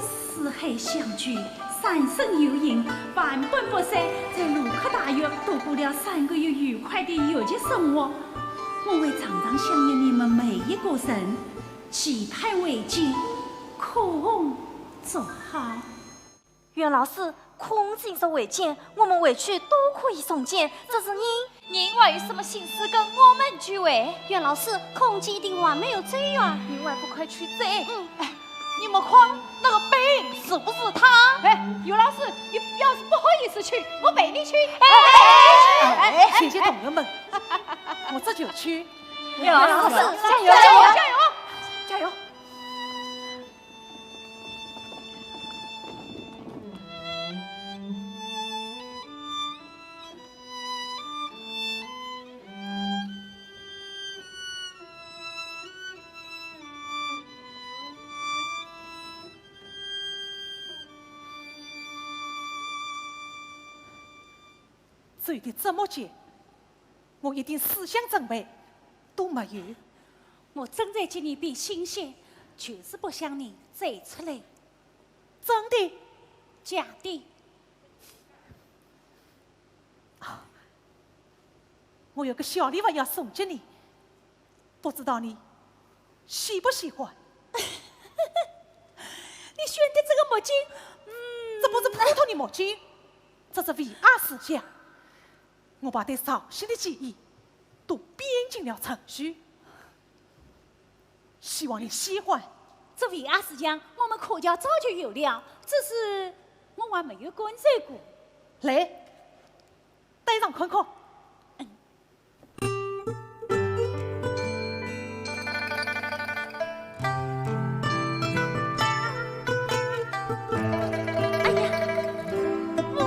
四海相聚，三生有幸，万般不散，在卢克大学度过了三个月愉快的学习生活。我会常常想念你们每一个人，期盼回见，可望祝好。袁老师，空姐说回见，我们回去都可以送件，这是你。您还有什么心思跟我们聚会？袁老师，空姐一定还没有走远。你还不快去追？嗯。哎，你们看，那个背影是不是他？哎，袁老师，你表示不好意思去，我陪你去。哎，哎，哎，哎，哎，谢谢同学们，我这就去。袁老师，加油，加油，加油，加油！ 走得这么近，我一点思想准备都没有。我正在给你变新鲜，就是不想你再出来。真的？假的。啊，我有个小礼物要送给你，不知道你喜不喜欢？你选的这个墨镜，嗯，这不是普通的墨镜，这是V R视像。我把对绍兴的记忆都编进了程序，希望你喜欢。这V R视像我们可叫早就有了，只是我还没有观察过。来，戴上看看。 哎呀，我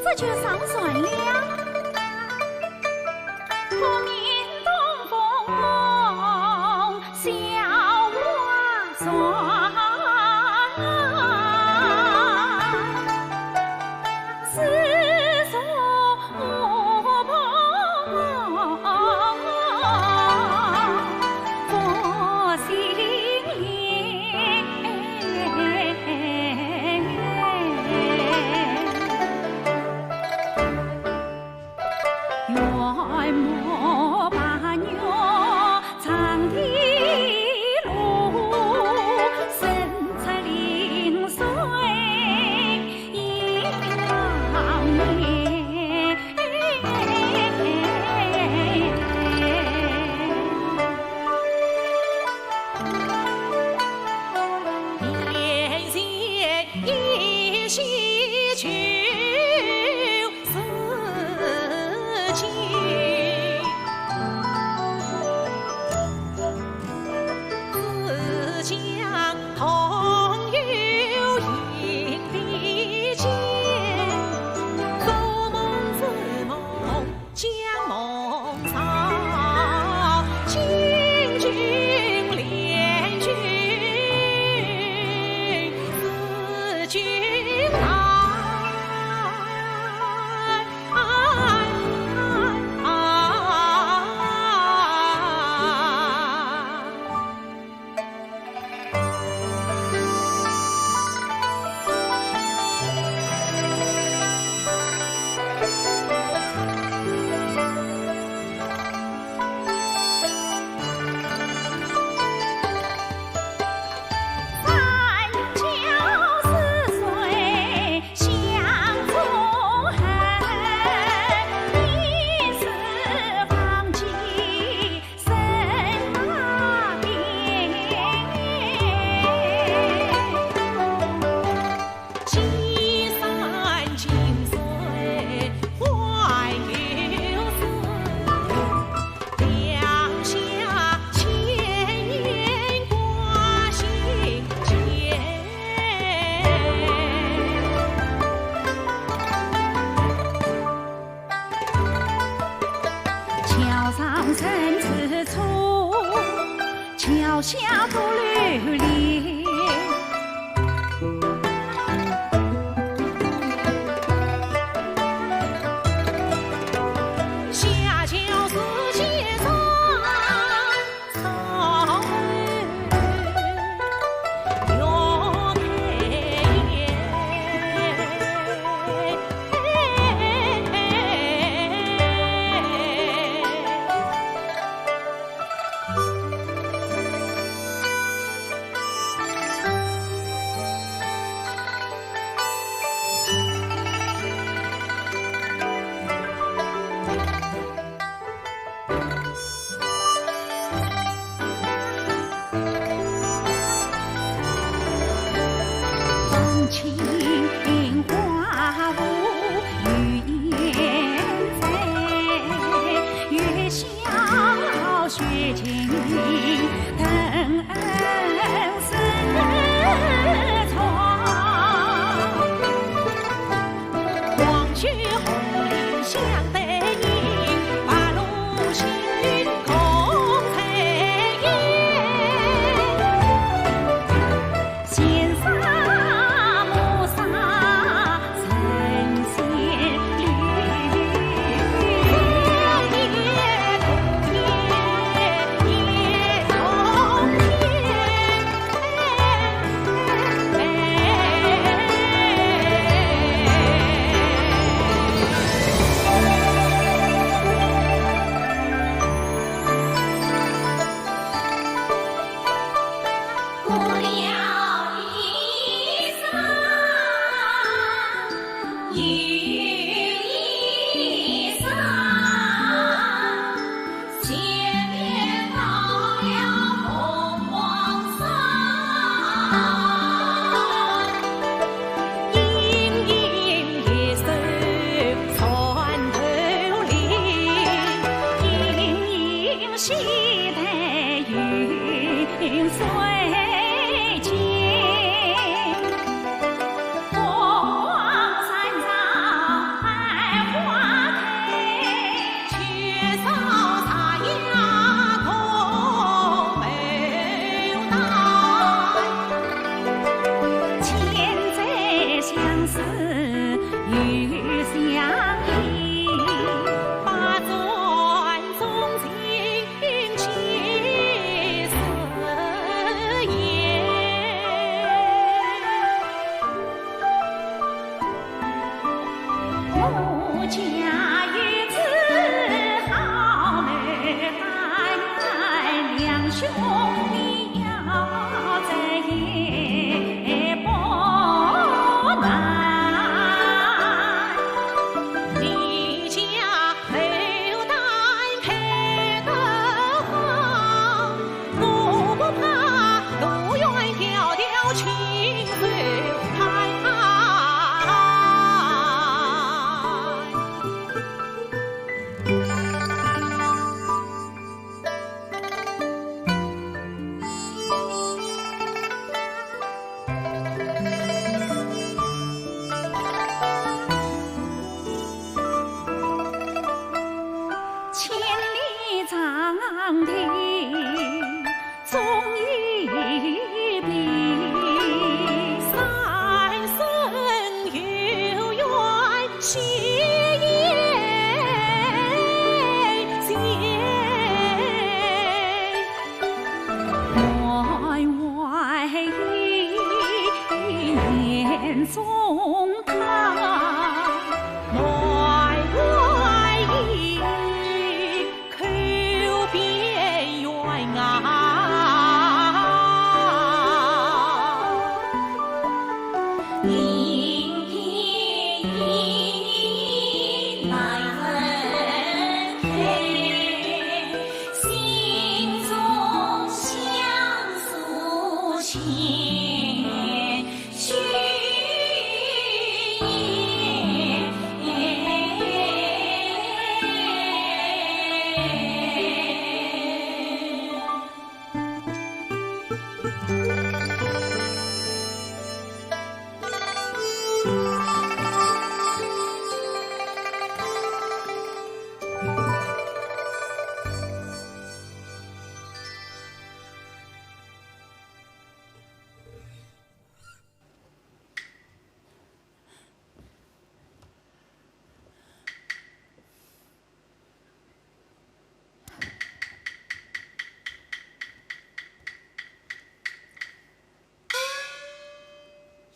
这就上船了。青花无语言在，月下雪尽灯似窗。黄须红绫香对影，白露新绿空翠烟。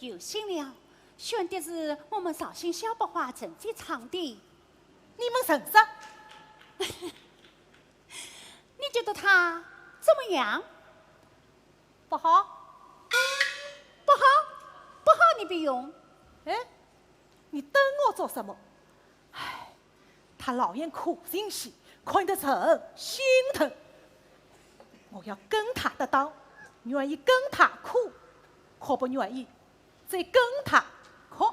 有信了，选的是我们绍兴小百花正剧场的。你们认识？你觉得他怎么样？不好？不好？不好你别用。哎，你瞪我做什么？唉，他老演苦情戏，看得人心疼。我要跟他搭档，愿意跟他苦，可不愿意再跟他哭。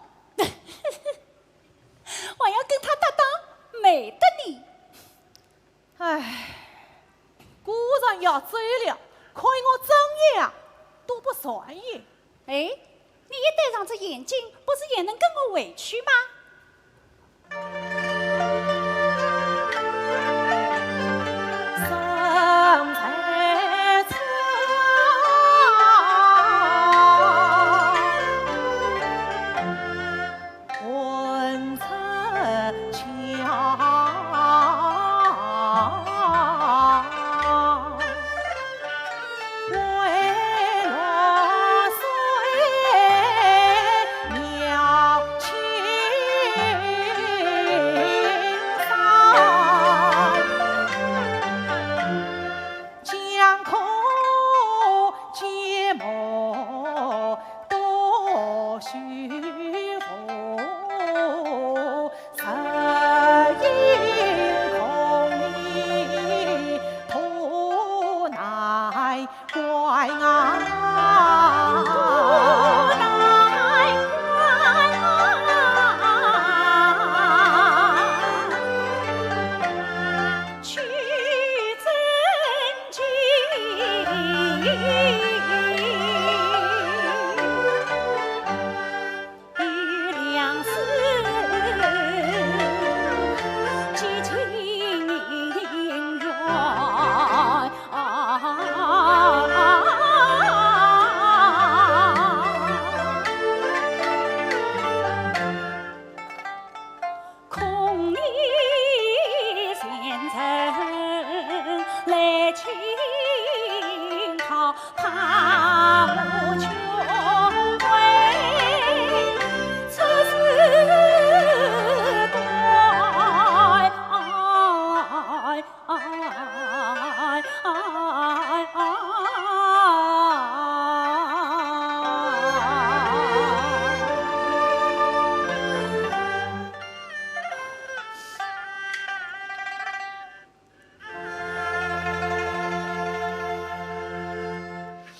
还要跟他搭档，美得你。唉，果然要走了，看我怎样都不算也。哎，你也戴上这眼镜，不是也能跟我回去吗？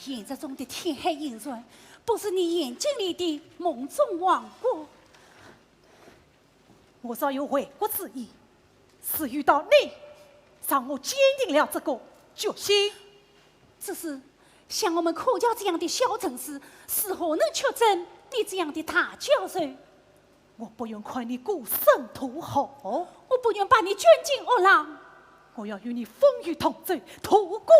现实中的天海银船，不是你眼睛里的梦中王国。我早有回国之意，是遇到你，让我坚定了这个决心。只是像我们柯家这样的小城市，如何能屈尊你这样的大教授？ 我不愿看你孤身渡河。我不愿把你卷进恶浪。我要与你风雨同舟，度过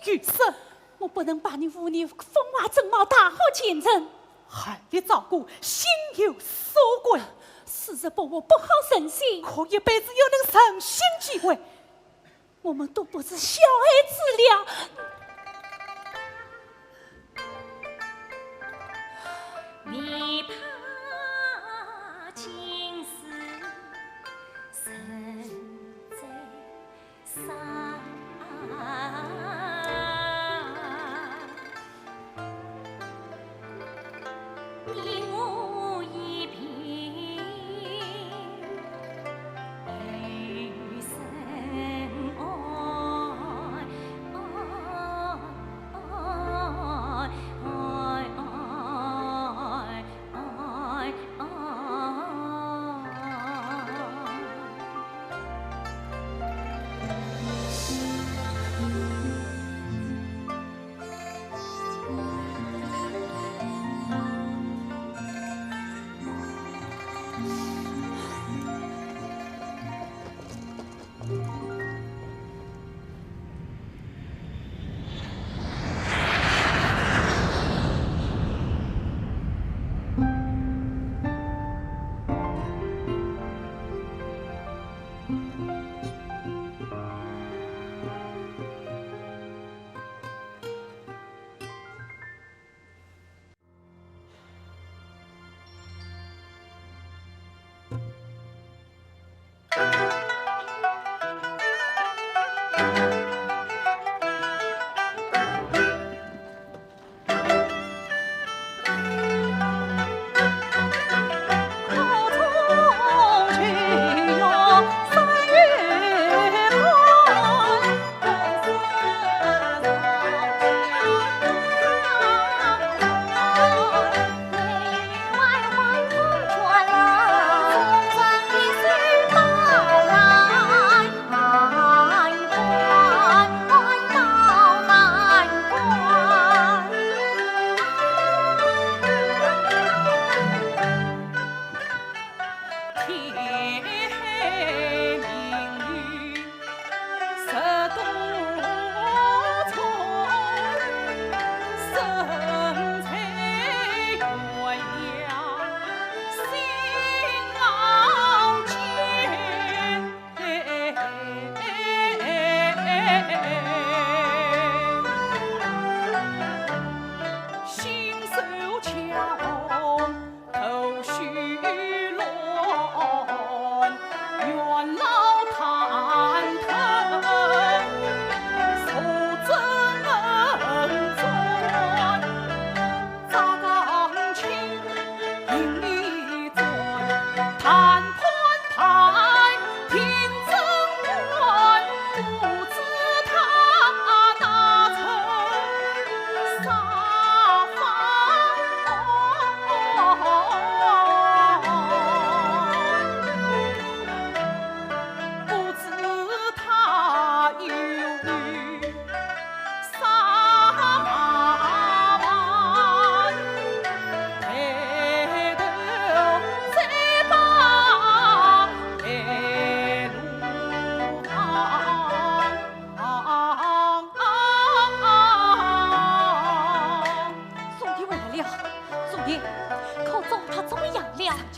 余生。我不能把你污泥风化，整冒大好前程。寒日照顾，心有所归。世事不和，不好存心。可一辈子又能存心几回？ 我们都不是小孩子了。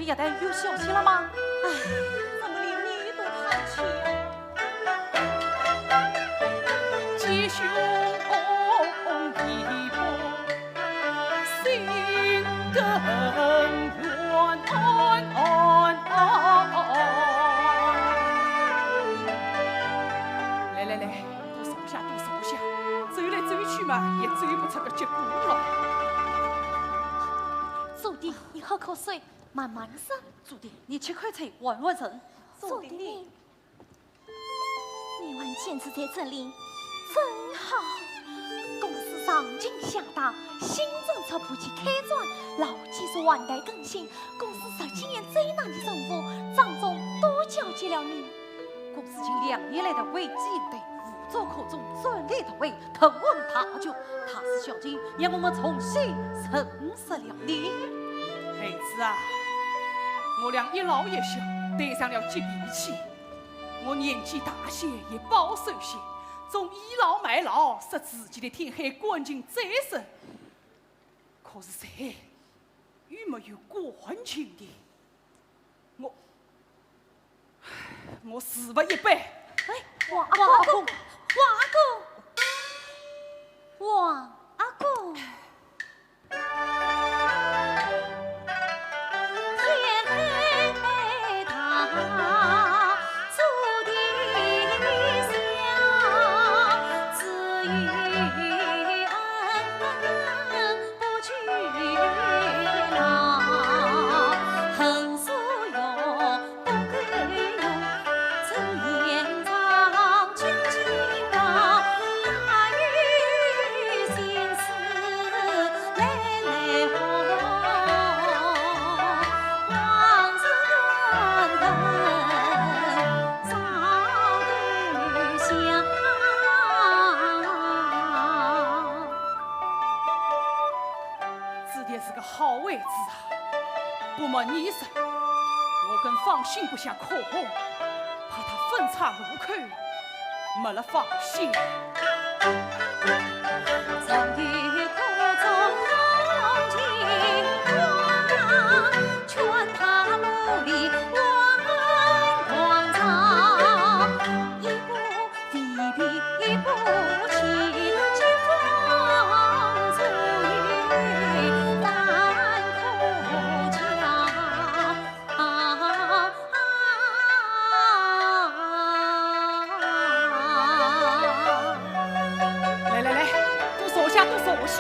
夜店有消息了吗？唉，怎么连你都叹气呀？吉凶一不，心更乱。来来来，多坐下，多坐下，走来走去嘛，也走不出个结果了。 祖弟，你喝口水，慢慢说。祖弟，你吃口菜，缓缓神。祖弟，你还坚持在这里，真好。公子上京下达，新政策不计开转，老技术换代更新。公子十几年最难的任务，掌中都交给了你。 公子近两年来的危机应对，无足可重，转危为安，大局。大势小情，让我们重新认识了你。孩子啊，我俩一老一小对上了急脾气，我年纪大些也保守些，总倚老卖老，使自己的天海干净再生。可是谁又没有干净的？ 我，我死了一半。哎，王阿公，王阿公，王阿公。天黑大，祖地下，只有恩不去了，恨是用不够用，只延长将近了，哪有心思来来往往，是断恨早投降。 子弟是个好孩子啊，不瞒你说，我更放心不下可红，怕他分岔路口，没了放心。 曾有苦衷同情光，劝他努力挽狂潮，一步未平一步起，疾风吹雨翻苦桥。 来来来，都坐下，都坐下。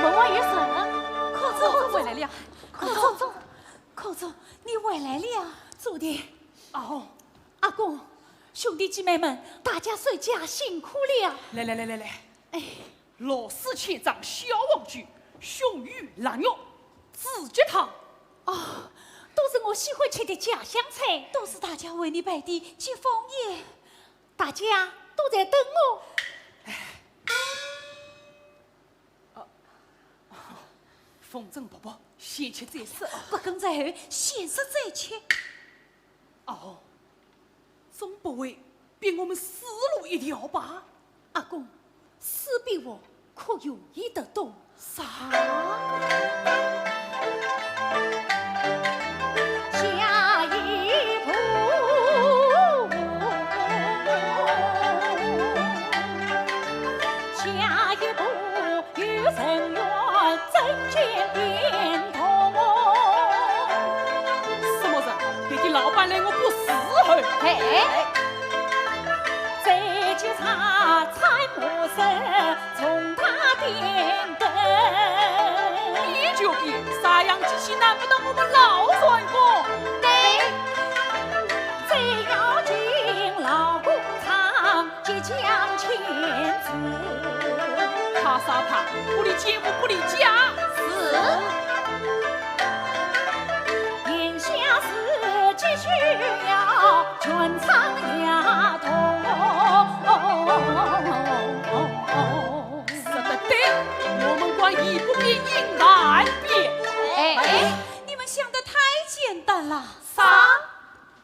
门外有人，可中，可中，回来了。可中，可中，你回来了。祖弟，哦，阿公，兄弟姐妹们，大家守家辛苦了。来来来来来，哎，老四千张小黄酒，胸有烂肉，止血汤。哦，都是我喜欢吃的家乡菜，都是大家为你摆的接风宴，大家都在等我。凤珍伯伯，先吃再说。不敢再后，先说再吃。哦，总不会比我们死路一条吧？阿公，死比活可容易得多。啥？下一步，下一步。 有人愿真金变铜。什么人？别的老板来我不伺候。嘿，这就查参谋生从他变更。你就变，啥样机器难不倒我们老船工？对，只要进老工厂， 即将签字。怕啥怕？不离简屋不离家。是。眼下是急需要全场压动。说得对，我们管一不变应万变。哎，哎，你们想得太简单了。啥？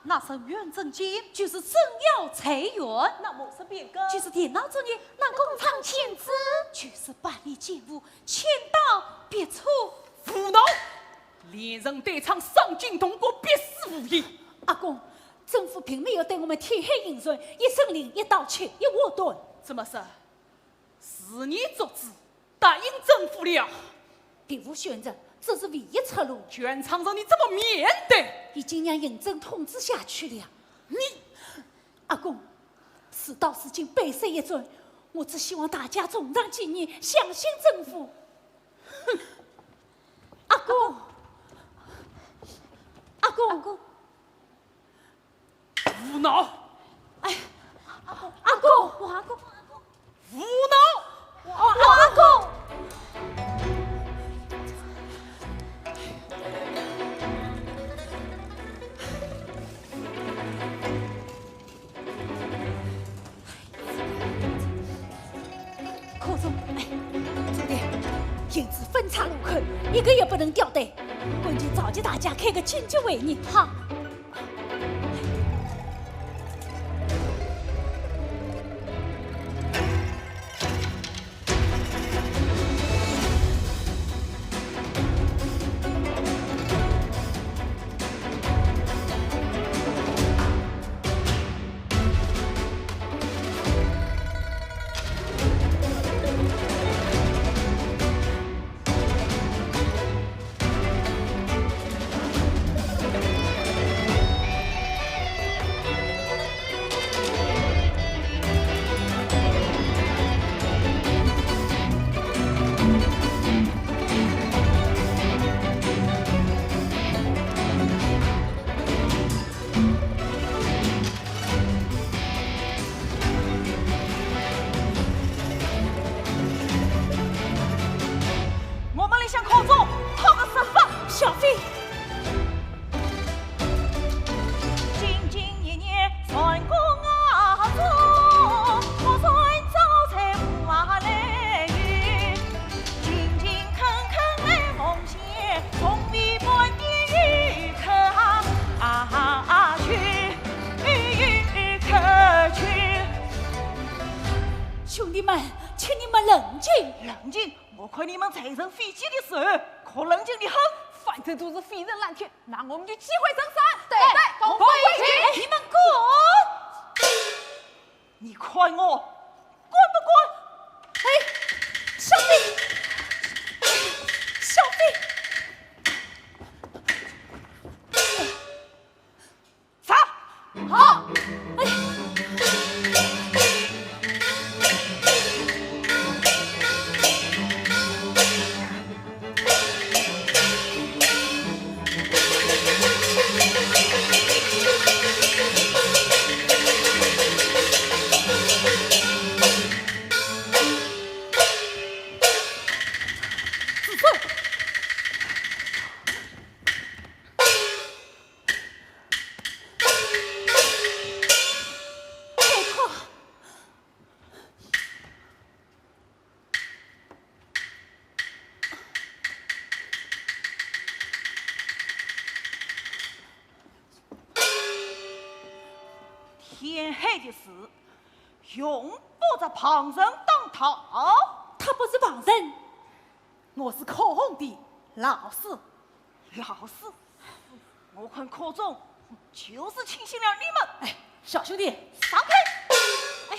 那人愿真金，就是真要裁员。那么是变更，就是电脑作业，那工厂签字，就是办理简屋，签到必出。胡闹！连人带厂伤筋动骨，必死无疑。阿公，政府并没有对我们天黑行船，一声令，一刀切，一窝端。怎么说？是你做主， 答应政府了。别无选择，这是唯一出路。全场人，你怎么面对？已经让行政统治下去了。你，阿公，事到如今，杯水一转，我只希望大家从长计议，相信政府。哼，阿公，阿公，阿公。 胡闹！哎，阿公，阿公，我阿公，阿公。胡闹！我，我阿公。可中，哎，重点，银子分叉路口，一个也不能掉队。赶紧召集大家开个紧急会议。好。 我们里向考中，考个十分。小飞。兄弟们，请你们冷静。冷静？我看你们才人飞机的时候，可冷静得很。反正都是飞人烂铁，那我们就机会成三。对，对，功夫一起。哎，你们滚！你看我，滚不滚？哎，小飞，小飞。 走。好。哎。事，用不着旁人当道。他不是旁人，我是可红的老师。老师，我看可中就是轻信了你们。哎，小兄弟，闪开！哎。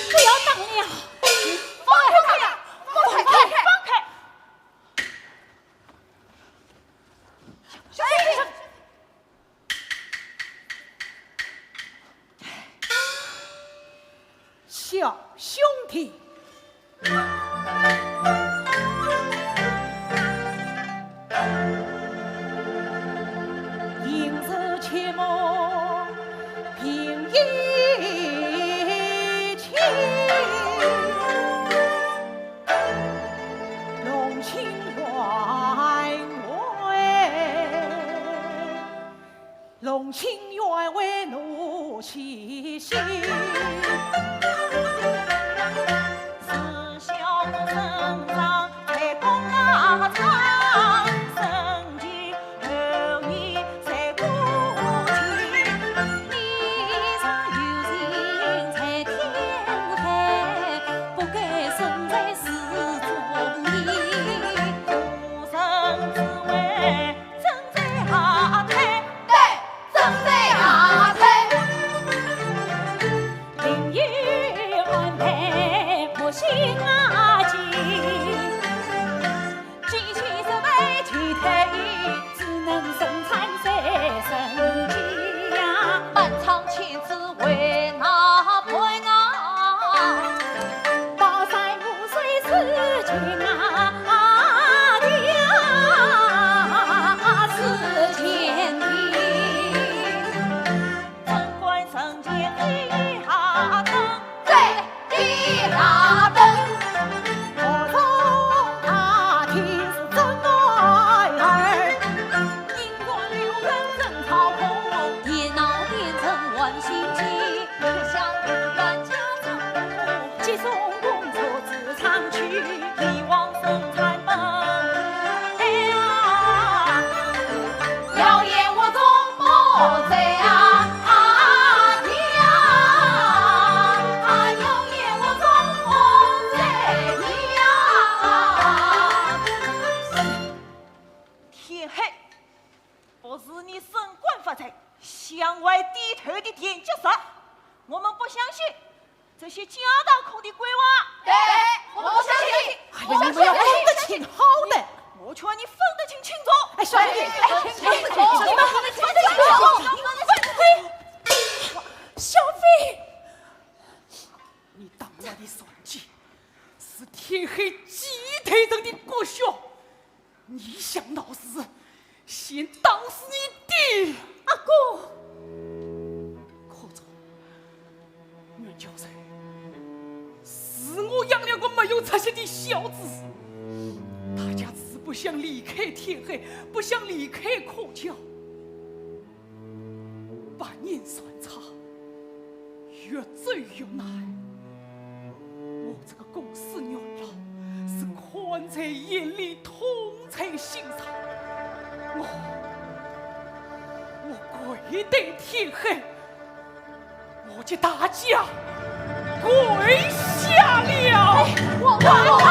不要打了！放开他！放开！放开！小兄弟！小兄弟！ 天黑，不是你升官发财、向外低头的垫脚石，我们不相信。 这些假大空的鬼话。对，我们不相信。哎呀，你们要分得清好歹。我劝你分得清轻重。哎，小弟，哎，小弟，小弟，小弟，小弟，小弟，小弟，你当我的算计，是天黑寄头人的国学。 你想闹事，先打死你爹！阿哥，可中，阮教授是我养了个没有出息的孝子，他家自不想离开天黑，不想离开可教。 百年善差，越走越难。我这个公子元老是看在眼里，痛在心上。我，我跪对天黑，我给大家跪下了。哎，我，我，我，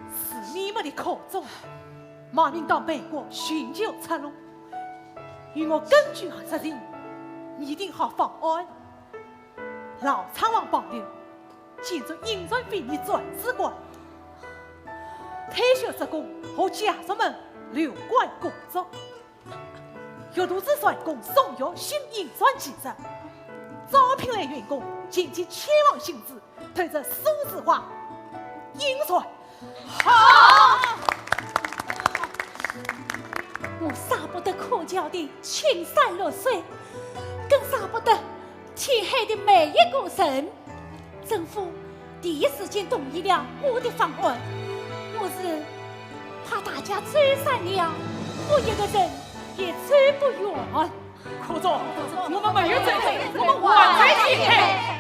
是你们的口中，冒名到北国寻求出路，与我根据实情，你定好方案。老仓王保留，建筑印传会议展示馆，退休职工和家属们留馆工作。 学徒制员工送学新印传技术，招聘类员工前期千万性子，推出数字化印传。好。交的青山绿水，更舍不得填海的每一个人。政府第一时间同意了我的方案，我是怕大家走散了，我一个人也走不远。科长，我们没有走散，我们还在填海，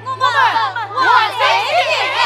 我们还在填海。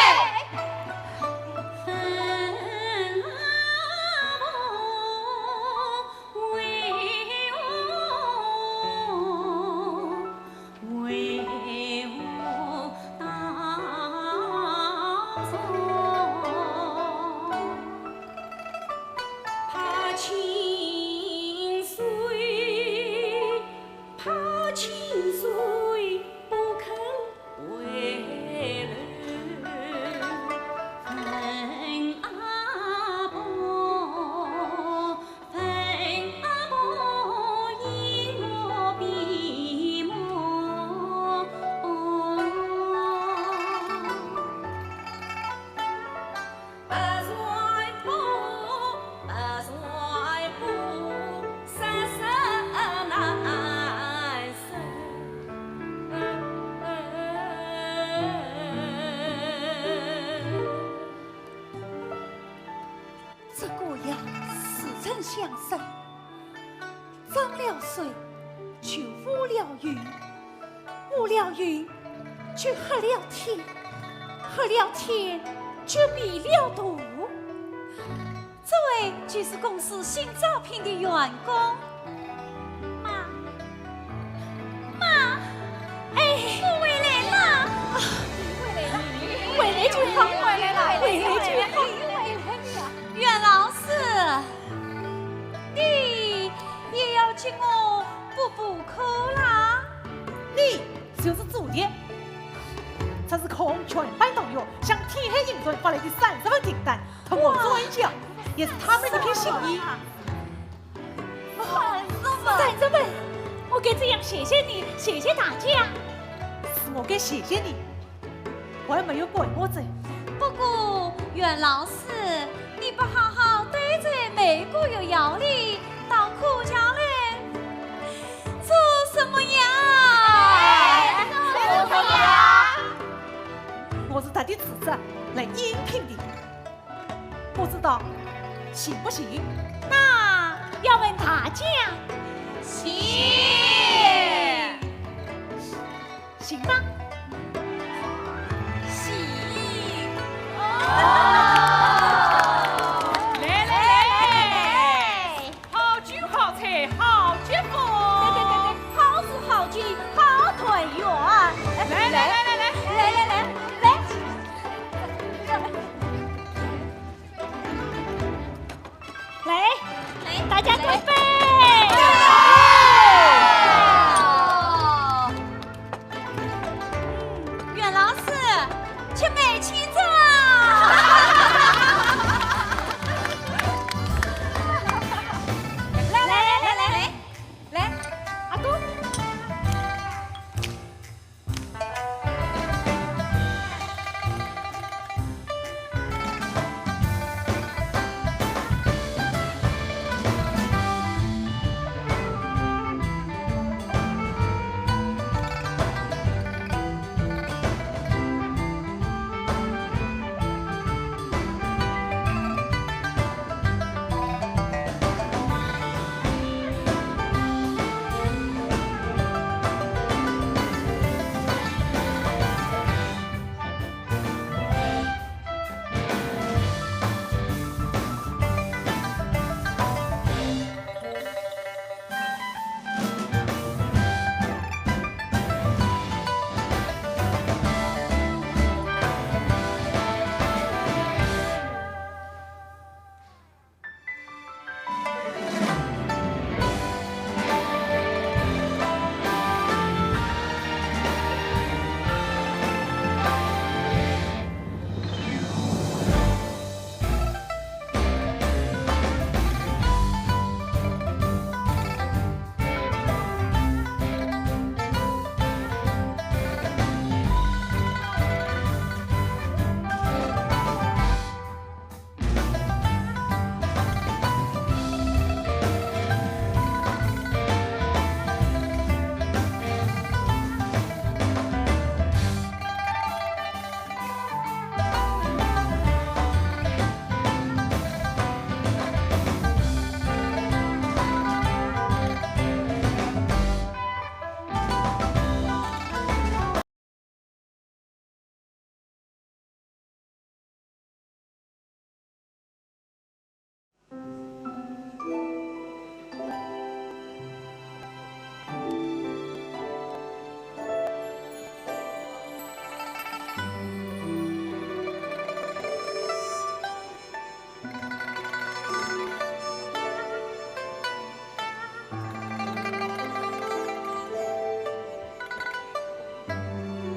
这个呀，似曾相识。涨了水，就无了云，无了云，就黑了天，黑了天，就迷了途。这位就是公司新招聘的员工。妈，妈，哎，我回来了。啊，你回来了，回来就好，回来了，回来就好。袁老师，你也要替我补补课啦？你就是主的。这是科红全班同学向天海影传发来的三十份订单，托我转交，也是他们的一片心意。三十份，我该怎样谢谢你，谢谢大家？是我该谢谢你，我还没有管我这。不过，袁老师，你不好好待在美国学校里，到苦桥来做什么呀？哎，做什么呀？我是特地辞职来应聘的。 不知道行不行？那要问大家。行。行吧。行。